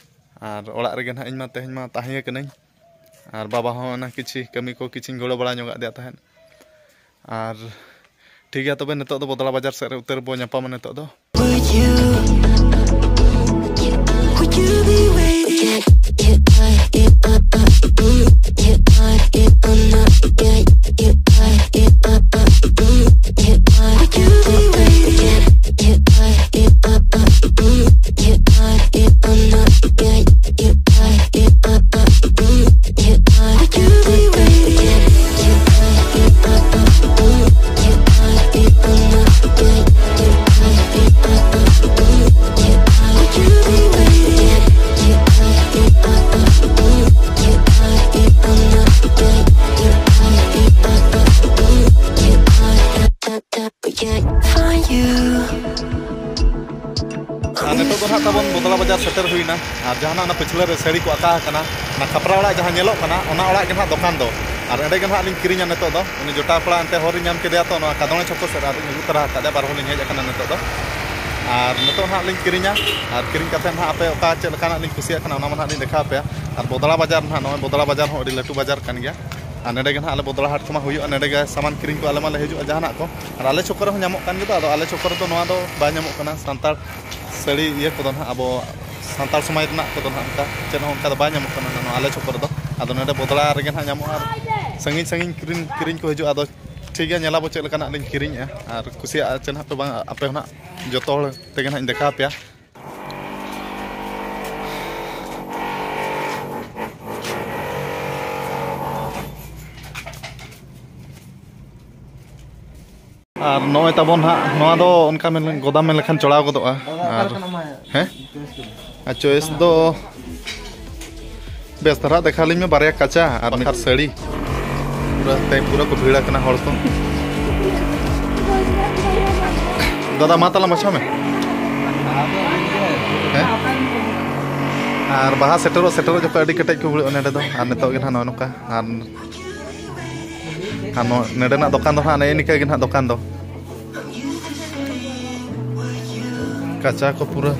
ᱟᱨ ᱚᱲᱟᱜ ᱨᱮᱜᱮ ᱱᱟᱦᱟᱜ ᱤᱧ ᱢᱟ ᱛᱮᱦᱮᱧ ᱢᱟ ᱛᱟᱦᱮᱸ ᱠᱟᱹᱱᱟᱹᱧ᱾ ᱟᱨ ᱵᱟᱵᱟ ᱦᱚᱸ ᱚᱱᱟ ᱠᱤᱪᱷᱤ ᱠᱟᱹᱢᱤ ᱠᱚ ᱠᱤᱪᱷᱤᱧ ᱜᱚᱲᱚ ᱵᱟᱲᱟ ᱧᱚᱜᱟᱜ ᱫᱮᱭᱟ ᱛᱟᱦᱮᱸᱫ᱾ ᱟᱨ ᱴᱷᱤᱠ ᱜᱮᱭᱟ, ᱛᱚᱵᱮ ᱱᱤᱛᱚᱜ ᱫᱚ ᱵᱚᱫᱽᱲᱟ ᱵᱟᱡᱟᱨ ᱥᱮᱫ ᱨᱮ ᱩᱛᱟᱹᱨ ᱵᱚ ᱧᱟᱯᱟᱢᱟ ᱱᱤᱛᱚᱜ ᱫᱚ᱾ Would you, would you be waiting? Would you be waiting? ᱱᱤᱛᱚᱜ ᱫᱚ ᱱᱟᱦᱟᱜ ᱛᱟᱵᱚᱱ ᱵᱚᱫᱽᱲᱟ ᱵᱟᱡᱟᱨ ᱥᱮᱴᱮᱨ ᱦᱩᱭᱱᱟ᱾ ᱟᱨ ᱡᱟᱦᱟᱱᱟᱜ ᱚᱱᱟ ᱯᱟᱹᱪᱷᱞᱟᱹ ᱨᱮ ᱥᱟᱹᱲᱤ ᱠᱚ ᱟᱠᱟ ᱟᱠᱟᱱᱟ, ᱚᱱᱟ ᱠᱷᱟᱯᱨᱟ ᱚᱲᱟᱜ ᱡᱟᱦᱟᱸ ᱧᱮᱞᱚᱜ ᱠᱟᱱᱟ, ᱚᱱᱟ ᱚᱲᱟᱜ ᱜᱮ ᱱᱟᱦᱟᱜ ᱫᱚᱠᱟᱱ ᱫᱚ᱾ ᱟᱨ ᱮᱸᱰᱮ ᱜᱮ ᱱᱟᱦᱟᱜ ᱞᱤᱧ ᱠᱤᱨᱤᱧᱟ ᱱᱤᱛᱚᱜ ᱫᱚ᱾ ᱩᱱᱤ ᱡᱚᱴᱟᱣ ᱠᱚᱲᱟ ᱮᱱᱛᱮ ᱦᱚᱨᱤᱧ ᱧᱟᱢ ᱠᱮᱫᱮᱭᱟ ᱛᱚ, ᱱᱚᱣᱟ ᱠᱟᱫᱚᱬᱮ ᱪᱷᱚᱠᱚ ᱥᱮᱫ ᱨᱮ ᱟᱫᱚᱧ ᱟᱹᱜᱩ ᱛᱚᱨᱟ ᱟᱠᱟᱫᱮᱭᱟ᱾ ᱵᱟᱨ ᱦᱚᱲ ᱞᱤᱧ ᱦᱮᱡ ᱟᱠᱟᱱᱟ ᱱᱤᱛᱚᱜ ᱫᱚ᱾ ᱟᱨ ᱱᱤᱛᱚᱜ ᱱᱟᱦᱟᱜ ᱞᱤᱧ ᱠᱤᱨᱤᱧᱟ᱾ ᱟᱨ ᱠᱤᱨᱤᱧ ᱠᱟᱛᱮ ᱱᱟᱦᱟᱜ ᱟᱯᱮ ᱚᱠᱟ ᱪᱮᱫ ᱞᱮᱠᱟᱱᱟᱜ ᱞᱤᱧ ᱠᱩᱥᱤᱭᱟᱜ ᱠᱟᱱᱟ, ᱚᱱᱟ ᱢᱟ ᱱᱟᱦᱟᱜ ᱞᱤᱧ ᱫᱮᱠᱷᱟᱣ ᱟᱯᱮᱭᱟ᱾ ᱟᱨ ᱵᱚᱫᱽᱲᱟ ᱵᱟᱡᱟᱨ ᱱᱟᱦᱟᱜ, ᱱᱚᱜᱼᱚᱭ ᱵᱚᱫᱽᱲᱟ ᱵᱟᱡᱟᱨ ᱦᱚᱸ ᱟᱹᱰᱤ ᱞᱟᱹᱴᱩ ᱵᱟᱡᱟᱨ ᱠᱟᱱ ᱜᱮᱭᱟ᱾ ᱟᱨ ᱱᱚᱰᱮ ᱜᱮ ᱱᱟᱦᱟᱜ ᱟᱞᱮ ᱵᱚᱫᱽᱲᱟ ᱦᱟᱴ ᱠᱚᱢᱟ ᱦᱩᱭᱩᱜᱼᱟ, ᱱᱚᱰᱮ ᱜᱮ ᱥᱟᱢᱟᱱ ᱠᱤᱨᱤᱧ ᱠᱚ ᱟᱞᱮ ᱢᱟᱞᱮ ᱦᱤᱡᱩᱜᱼᱟ ᱡᱟᱦᱟᱱᱟᱜ ᱠᱚ᱾ ᱟᱨ ᱟᱞᱮ ᱪᱷᱚᱠᱚ ᱨᱮᱦᱚᱸ ᱧᱟᱢᱚᱜ ᱠᱟᱱ ᱜᱮᱭᱟ ᱛᱚ, ᱟᱫᱚ ᱟᱞᱮ ᱪᱷᱚᱠᱚ ᱨᱮᱫᱚ ᱱᱚᱣᱟ ᱫᱚ ᱵᱟᱭ ᱧᱟᱢᱚᱜ ᱠᱟᱱᱟ, ᱥᱟᱱᱛᱟᱲ ᱥᱟᱹᱲᱤ ᱤᱭᱟᱹ ᱠᱚᱫᱚ ᱱᱟᱦᱟᱜ, ᱟᱵᱚ ᱥᱟᱱᱛᱟᱲ ᱥᱚᱢᱟᱡᱽ ᱨᱮᱱᱟᱜ ᱠᱚᱫᱚ ᱱᱟᱦᱟᱜ ᱚᱱᱠᱟ ᱪᱮᱫ ᱦᱚᱸ ᱚᱱᱠᱟ ᱫᱚ ᱵᱟᱭ ᱧᱟᱢᱚᱜ ᱠᱟᱱᱟ ᱱᱚᱣᱟ ᱟᱞᱮ ᱪᱷᱚᱠᱚ ᱨᱮᱫᱚ᱾ ᱟᱫᱚ ᱱᱚᱰᱮ ᱵᱚᱫᱽᱲᱟ ᱨᱮᱜᱮ ᱱᱟᱦᱟᱜ ᱧᱟᱢᱚᱜᱼᱟ, ᱟᱨ ᱥᱟᱺᱜᱤᱧ ᱥᱟᱺᱜᱤᱧ ᱠᱤᱨᱤᱧ ᱠᱤᱨᱤᱧ ᱠᱚ ᱦᱤᱡᱩᱜᱼᱟ᱾ ᱟᱫᱚ ᱴᱷᱤᱠ ᱜᱮᱭᱟ, ᱧᱮᱞᱟᱵᱚ ᱪᱮᱫ ᱞᱮᱠᱟᱱᱟᱜ ᱞᱤᱧ ᱠᱤᱨᱤᱧᱮᱜᱼᱟ ᱟᱨ ᱠᱩᱥᱤᱭᱟᱜᱼᱟ ᱪᱮ ᱱᱟᱦᱟᱜ ᱯᱮ ᱵᱟᱝ, ᱟᱯᱮ ᱦᱚᱸ ᱱᱟᱦᱟᱜ ᱡᱚᱛᱚ ᱦᱚᱲ ᱛᱮᱜᱮ ᱱᱟᱦᱟᱜ ᱤᱧ ᱫᱮᱠᱷᱟᱣ ᱟᱯᱮᱭᱟ᱾ ᱟᱨ ᱱᱚᱜᱼᱚᱭ ᱛᱟᱵᱚᱱ ᱦᱟᱸᱜ, ᱱᱚᱣᱟ ᱫᱚ ᱚᱱᱠᱟ ᱢᱮᱱ, ᱜᱚᱫᱟᱢ ᱢᱮᱱ ᱞᱮᱠᱷᱟᱱ ᱪᱚᱲᱟᱣ ᱜᱚᱫᱚᱜᱼᱟ᱾ ᱟᱨ ᱦᱮᱸ, ᱟᱨ ᱪᱚᱭᱮᱥ ᱫᱚ ᱵᱮᱥ ᱫᱷᱟᱨᱟ ᱫᱮᱠᱷᱟᱣ ᱞᱤᱧ ᱢᱮ, ᱵᱟᱨᱭᱟ ᱠᱟᱪᱟ ᱟᱨ ᱢᱤᱫ ᱥᱟᱹᱲᱤ᱾ ᱯᱩᱨᱟᱹ ᱛᱮ ᱯᱩᱨᱟᱹ ᱠᱚ ᱵᱷᱤᱲ ᱟᱠᱟᱱᱟ ᱦᱚᱲ ᱠᱚ᱾ ᱫᱟᱫᱟ, ᱢᱟ ᱛᱟᱞᱟᱝ ᱵᱟᱪᱷᱟᱣ ᱢᱮ᱾ ᱦᱮᱸ? ᱟᱨ ᱵᱟᱦᱟ ᱥᱮᱴᱮᱨᱚᱜ ᱥᱮᱴᱮᱨᱚᱜ ᱡᱚᱠᱷᱚᱱ ᱟᱹᱰᱤ ᱠᱮᱴᱮᱡ ᱠᱚ ᱵᱷᱤᱲᱚᱜᱼᱟ ᱱᱚᱸᱰᱮ ᱫᱚ᱾ ᱟᱨ ᱱᱤᱛᱚᱜ ᱜᱮ ᱱᱟᱦᱟᱜ ᱱᱚᱜᱼᱚᱭ ᱱᱚᱝᱠᱟ᱾ ᱟᱨ, ᱟᱨ ᱱᱚ-, ᱱᱚᱸᱰᱮᱱᱟᱜ ᱫᱚᱠᱟᱱ ᱫᱚ ᱱᱟᱦᱟᱜ ᱱᱮᱜᱼᱮ ᱱᱤᱝᱠᱟᱹ ᱜᱮ ᱱᱟᱦᱟᱜ ᱫᱚᱠᱟᱱ ᱫᱚ᱾ ᱠᱟᱪᱟ ᱠᱚ ᱯᱩᱨᱟᱹ᱾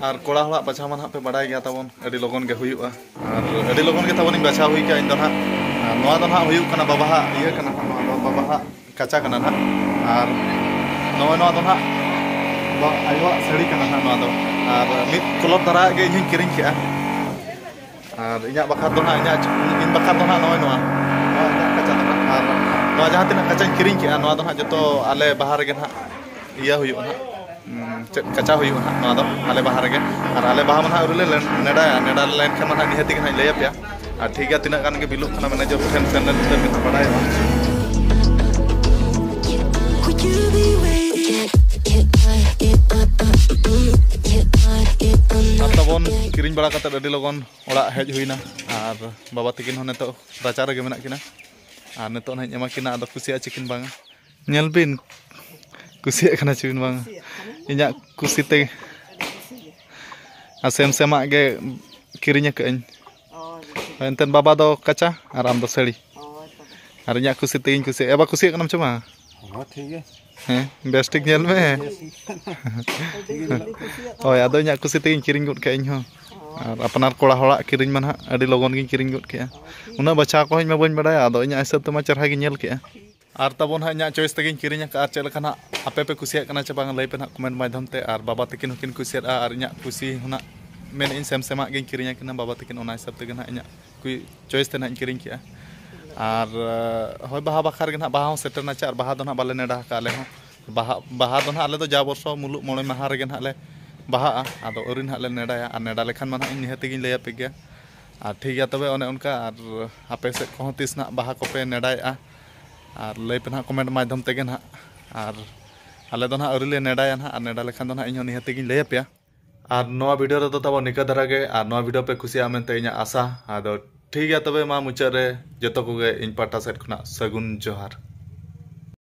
ᱟᱨ ᱠᱚᱲᱟ ᱦᱚᱲᱟᱜ ᱵᱟᱪᱷᱟᱣ ᱢᱟ ᱱᱟᱦᱟᱜ ᱯᱮ ᱵᱟᱰᱟᱭ ᱜᱮᱭᱟ ᱛᱟᱵᱚᱱ, ᱟᱹᱰᱤ ᱞᱚᱜᱚᱱ ᱜᱮ ᱦᱩᱭᱩᱜᱼᱟ᱾ ᱟᱨ ᱟᱹᱰᱤ ᱞᱚᱜᱚᱱ ᱜᱮ ᱛᱟᱵᱚᱱᱤᱧ ᱵᱟᱪᱷᱟᱣ ᱦᱩᱭ ᱠᱟᱜᱼᱟ ᱤᱧ ᱫᱚ ᱱᱟᱦᱟᱜ᱾ ᱟᱨ ᱱᱚᱣᱟ ᱫᱚ ᱱᱟᱦᱟᱜ ᱦᱩᱭᱩᱜ ᱠᱟᱱᱟ ᱵᱟᱵᱟᱦᱟᱜ ᱤᱭᱟᱹ ᱠᱟᱱᱟ ᱱᱟᱦᱟᱜ, ᱱᱚᱣᱟ ᱫᱚ ᱵᱟᱵᱟᱦᱟᱜ ᱠᱟᱪᱟ ᱠᱟᱱᱟ ᱱᱟᱦᱟᱜ᱾ ᱟᱨ ᱱᱚᱜᱼᱚᱭ ᱱᱚᱣᱟ ᱫᱚ ᱱᱟᱦᱟᱜ ᱵᱟ-, ᱟᱭᱳᱣᱟᱜ ᱥᱟᱹᱲᱤ ᱠᱟᱱᱟ ᱱᱟᱦᱟᱜ ᱱᱚᱣᱟ ᱫᱚ᱾ ᱟᱨ ᱢᱤᱫ ᱠᱚᱞᱚᱨ ᱫᱷᱟᱨᱟ ᱜᱮ ᱤᱧ ᱦᱚᱸᱧ ᱠᱤᱨᱤᱧ ᱠᱮᱜᱼᱟ᱾ ᱟᱨ ᱤᱧᱟᱹᱜ ᱵᱟᱠᱷᱨᱟ ᱫᱚ ᱱᱟᱦᱟᱜ, ᱤᱧᱟᱹᱜ, ᱤᱧ ᱵᱟᱠᱷᱨᱟ ᱫᱚ ᱱᱟᱦᱟᱜ ᱱᱚᱜᱼᱚᱭ ᱱᱚᱣᱟ, ᱱᱚᱣᱟ ᱤᱧᱟᱹᱜ ᱠᱟᱪᱟ ᱫᱚ ᱱᱟᱦᱟᱜ᱾ ᱟᱨ ᱱᱚᱣᱟ ᱡᱟᱦᱟᱸ ᱛᱤᱱᱟᱹᱜ ᱠᱟᱪᱟᱧ ᱠᱤᱨᱤᱧ ᱠᱮᱜᱼᱟ, ᱱᱚᱣᱟ ᱫᱚ ᱱᱟᱦᱟᱜ ᱡᱚᱛᱚ ᱟᱞᱮ ᱵᱟᱦᱟ ᱨᱮᱜᱮ ᱱᱟᱦᱟᱜ ᱤᱭᱟᱹ ᱦᱩᱭᱩᱜᱼᱟ ᱱᱟᱦᱟᱜ, ᱩᱸ, ᱪᱮᱫ ᱠᱟᱪᱟ ᱦᱩᱭᱩᱜᱼᱟ ᱱᱟᱦᱟᱜ ᱱᱚᱣᱟ ᱫᱚ ᱟᱞᱮ ᱵᱟᱦᱟ ᱨᱮᱜᱮ᱾ ᱟᱨ ᱟᱞᱮ ᱵᱟᱦᱟ ᱢᱟ ᱱᱟᱦᱟᱜ ᱟᱹᱣᱨᱤ ᱞᱮ ᱱᱮᱰᱟᱭᱟ, ᱱᱮᱰᱟ ᱞᱮᱱᱠᱷᱟᱱ ᱢᱟ ᱱᱟᱦᱟᱜ ᱱᱤᱦᱟᱹᱛ ᱜᱮ ᱱᱟᱦᱟᱜ ᱤᱧ ᱞᱟᱹᱭ ᱟᱯᱮᱭᱟ᱾ ᱟᱨ ᱴᱷᱤᱠ ᱜᱮᱭᱟ, ᱛᱤᱱᱟᱹᱜ ᱜᱟᱱ ᱜᱮ ᱵᱤᱞᱚᱜ ᱠᱟᱱᱟ ᱢᱮᱱᱮᱡᱟᱨ ᱴᱷᱮᱱ ᱥᱮᱱ ᱞᱮᱱ ᱠᱷᱟᱱ ᱜᱮ ᱱᱟᱦᱟᱜ ᱵᱟᱰᱟᱭᱚᱜᱼᱟ᱾ ᱟᱨ ᱛᱟᱵᱚᱱ ᱠᱤᱨᱤᱧ ᱵᱟᱲᱟ ᱠᱟᱛᱮᱫ ᱟᱹᱰᱤ ᱞᱚᱜᱚᱱ ᱚᱲᱟᱜ ᱦᱮᱡ ᱦᱩᱭᱱᱟ᱾ ᱟᱨ ᱵᱟᱵᱟ ᱛᱟᱹᱠᱤᱱ ᱦᱚᱸ ᱱᱤᱛᱚᱜ ᱨᱟᱪᱟ ᱨᱮᱜᱮ ᱢᱮᱱᱟᱜ ᱠᱤᱱᱟ᱾ ᱟᱨ ᱱᱤᱛᱚᱜ ᱱᱟᱦᱟᱜ ᱤᱧ ᱮᱢᱟ ᱠᱤᱱᱟ, ᱟᱫᱚ ᱠᱩᱥᱤᱭᱟᱜᱼᱟ ᱪᱤᱠᱤᱱ ᱵᱟᱝᱟ᱾ ᱧᱮᱞ ᱵᱤᱱ, ᱠᱩᱥᱤᱭᱟᱜ ᱠᱟᱱᱟ ᱪᱮᱵᱤᱱ ᱵᱟᱝ? ᱤᱧᱟᱹᱜ ᱠᱩᱥᱤ ᱛᱮ ᱟᱨ ᱥᱮᱢ ᱥᱮᱢᱟᱜ ᱜᱮ ᱠᱤᱨᱤᱧ ᱟᱠᱟᱫ ᱟᱹᱧ᱾ ᱮᱱᱛᱮᱫ ᱵᱟᱵᱟ ᱫᱚ ᱠᱟᱪᱟ ᱟᱨ ᱟᱢ ᱫᱚ ᱥᱟᱹᱲᱤ᱾ ᱟᱨ ᱤᱧᱟᱹᱜ ᱠᱩᱥᱤ ᱛᱮᱜᱮᱧ ᱠᱩᱥᱤᱭᱟᱜᱼᱟ᱾ ᱮ ᱵᱟ, ᱠᱩᱥᱤᱭᱟᱜ ᱠᱟᱱᱟᱢ ᱪᱮ ᱵᱟᱝ? ᱦᱚᱸ, ᱴᱷᱤᱠ ᱜᱮ᱾ ᱦᱮᱸ, ᱵᱮᱥ ᱴᱷᱤᱠ ᱧᱮᱞ ᱢᱮ᱾ ᱦᱳᱭ, ᱟᱫᱚ ᱤᱧᱟᱹᱜ ᱠᱩᱥᱤ ᱛᱮᱜᱮᱧ ᱠᱤᱨᱤᱧ ᱜᱚᱫ ᱠᱟᱜᱼᱟ ᱤᱧ ᱦᱚᱸ᱾ ᱟᱨ ᱟᱯᱱᱟᱨ ᱠᱚᱲᱟ ᱦᱚᱲᱟᱜ ᱠᱤᱨᱤᱧ ᱢᱟ ᱱᱟᱦᱟᱜ ᱟᱹᱰᱤ ᱞᱚᱜᱚᱱ ᱜᱤᱧ ᱠᱤᱨᱤᱧ ᱜᱚᱫ ᱠᱮᱜᱼᱟ᱾ ᱩᱱᱟᱹᱜ ᱵᱟᱪᱷᱟᱣ ᱠᱚᱦᱚᱸ ᱤᱧ ᱢᱟ ᱵᱟᱹᱧ ᱵᱟᱲᱟᱭᱟ, ᱟᱫᱚ ᱤᱧᱟᱹᱜ ᱦᱤᱥᱟᱹᱵ ᱛᱮᱢᱟ ᱪᱮᱨᱦᱟ ᱜᱤᱧ ᱧᱮᱞ ᱠᱮᱜᱼᱟ᱾ ᱟᱨ ᱛᱟᱵᱚᱱ ᱦᱟᱸᱜ ᱤᱧᱟᱹᱜ choice ᱛᱮᱜᱮᱧ ᱠᱤᱨᱤᱧ ᱟᱠᱟᱫᱼᱟ᱾ ᱟᱨ ᱪᱮᱫ ᱞᱮᱠᱟ ᱱᱟᱦᱟᱜ ᱟᱯᱮ ᱯᱮ ᱠᱩᱥᱤᱭᱟᱜ ᱠᱟᱱᱟ ᱪᱮ ᱵᱟᱝ, ᱞᱟᱹᱭ ᱯᱮ ᱱᱟᱦᱟᱜ comment ᱢᱟᱫᱽᱫᱷᱚᱢ ᱛᱮ᱾ ᱟᱨ ᱵᱟᱵᱟ ᱛᱟᱹᱠᱤᱱ ᱦᱚᱸᱠᱤᱱ ᱠᱩᱥᱤᱭᱟᱜᱼᱟ, ᱟᱨ ᱤᱧᱟᱹᱜ ᱠᱩᱥᱤ ᱦᱚᱸ ᱱᱟᱦᱟᱜ ᱢᱮᱱᱮᱫ ᱟᱹᱧ ᱥᱮᱢ ᱥᱮᱢᱟᱜ ᱜᱤᱧ ᱠᱤᱨᱤᱧ ᱟᱹᱠᱤᱱᱟ ᱵᱟᱵᱟ ᱛᱟᱹᱠᱤᱱ, ᱚᱱᱟ ᱦᱤᱥᱟᱹᱵ ᱛᱮᱜᱮ ᱱᱟᱦᱟᱜ ᱤᱧᱟᱹᱜ ᱠᱩ-, choice ᱛᱮ ᱱᱟᱦᱟᱜ ᱤᱧ ᱠᱤᱨᱤᱧ ᱠᱮᱜᱼᱟ᱾ ᱟᱨ ᱦᱳᱭ, ᱵᱟᱦᱟ ᱵᱟᱠᱷᱨᱟ ᱜᱮ ᱱᱟᱦᱟᱜ, ᱵᱟᱦᱟ ᱦᱚᱸ ᱥᱮᱴᱮᱨ ᱱᱟ ᱪᱮ, ᱟᱨ ᱵᱟᱦᱟ ᱫᱚ ᱱᱟᱦᱟᱜ ᱵᱟᱞᱮ ᱱᱮᱰᱟ ᱟᱠᱟᱫᱼᱟ ᱟᱞᱮ ᱦᱚᱸ᱾ ᱵᱟᱦᱟ, ᱵᱟᱦᱟ ᱫᱚ ᱱᱟᱦᱟᱜ ᱟᱞᱮ ᱫᱚ ᱡᱟ ᱵᱚᱨᱥᱚ ᱢᱩᱞᱩᱜ ᱢᱚᱬᱮ ᱢᱟᱦᱟ ᱨᱮᱜᱮ ᱱᱟᱦᱟᱜ ᱞᱮ ᱵᱟᱦᱟᱜᱼᱟ, ᱟᱫᱚ ᱟᱹᱣᱨᱤ ᱱᱟᱦᱟᱜ ᱞᱮ ᱱᱮᱰᱟᱭᱟ᱾ ᱟᱨ ᱱᱮᱰᱟ ᱞᱮᱠᱷᱟᱱ ᱢᱟ ᱱᱟᱦᱟᱜ ᱤᱧ ᱱᱤᱦᱟᱹᱛ ᱜᱤᱧ ᱞᱟᱹᱭ ᱟᱯᱮ ᱜᱮᱭᱟ᱾ ᱟᱨ ᱴᱷᱤᱠ ᱜᱮᱭᱟ ᱛᱚᱵᱮ, ᱚᱱᱮ ᱚᱱᱠᱟ᱾ ᱟᱨ ᱟᱯᱮ ᱥᱮᱫ ᱠᱚᱦᱚᱸ ᱛᱤᱥ ᱱᱟᱦᱟᱜ ᱵᱟᱦᱟ ᱠᱚᱯᱮ ᱱᱮᱰᱟᱭᱮᱜᱼᱟ, ᱟᱨ ᱞᱟᱹᱭ ᱯᱮ ᱱᱟᱦᱟᱜ comment ᱢᱟᱫᱽᱫᱷᱚᱢ ᱛᱮᱜᱮ ᱱᱟᱦᱟᱜ᱾ ᱟᱨ ᱟᱞᱮ ᱫᱚ ᱱᱟᱦᱟᱜ ᱟᱹᱣᱨᱤ ᱞᱮ ᱱᱮᱰᱟᱭᱟ ᱱᱟᱦᱟᱜ, ᱟᱨ ᱱᱮᱰᱟ ᱞᱮᱠᱷᱟᱱ ᱫᱚ ᱱᱟᱦᱟᱜ ᱤᱧ ᱦᱚᱸ ᱱᱤᱦᱟᱹᱛ ᱜᱤᱧ ᱞᱟᱹᱭ ᱟᱯᱮᱭᱟ᱾ ᱟᱨ ᱱᱚᱣᱟ video ᱨᱮᱫᱚ ᱛᱟᱵᱚ ᱱᱤᱠᱟᱹ ᱫᱷᱟᱨᱟ ᱜᱮ, ᱟᱨ ᱱᱚᱣᱟ video ᱯᱮ ᱠᱩᱥᱤᱭᱟᱜᱼᱟ ᱢᱮᱱᱛᱮ ᱤᱧᱟᱹᱜ ᱟᱥᱟ᱾ ᱟᱫᱚ ᱴᱷᱤᱠ ᱜᱮᱭᱟ ᱛᱚᱵᱮ, ᱢᱟ ᱢᱩᱪᱟᱹᱫ ᱨᱮ ᱡᱚᱛᱚ ᱠᱚᱜᱮ ᱤᱧ ᱯᱟᱦᱴᱟ ᱥᱮᱫ ᱠᱷᱚᱱᱟᱜ ᱥᱟᱹᱜᱩᱱ ᱡᱚᱦᱟᱨ᱾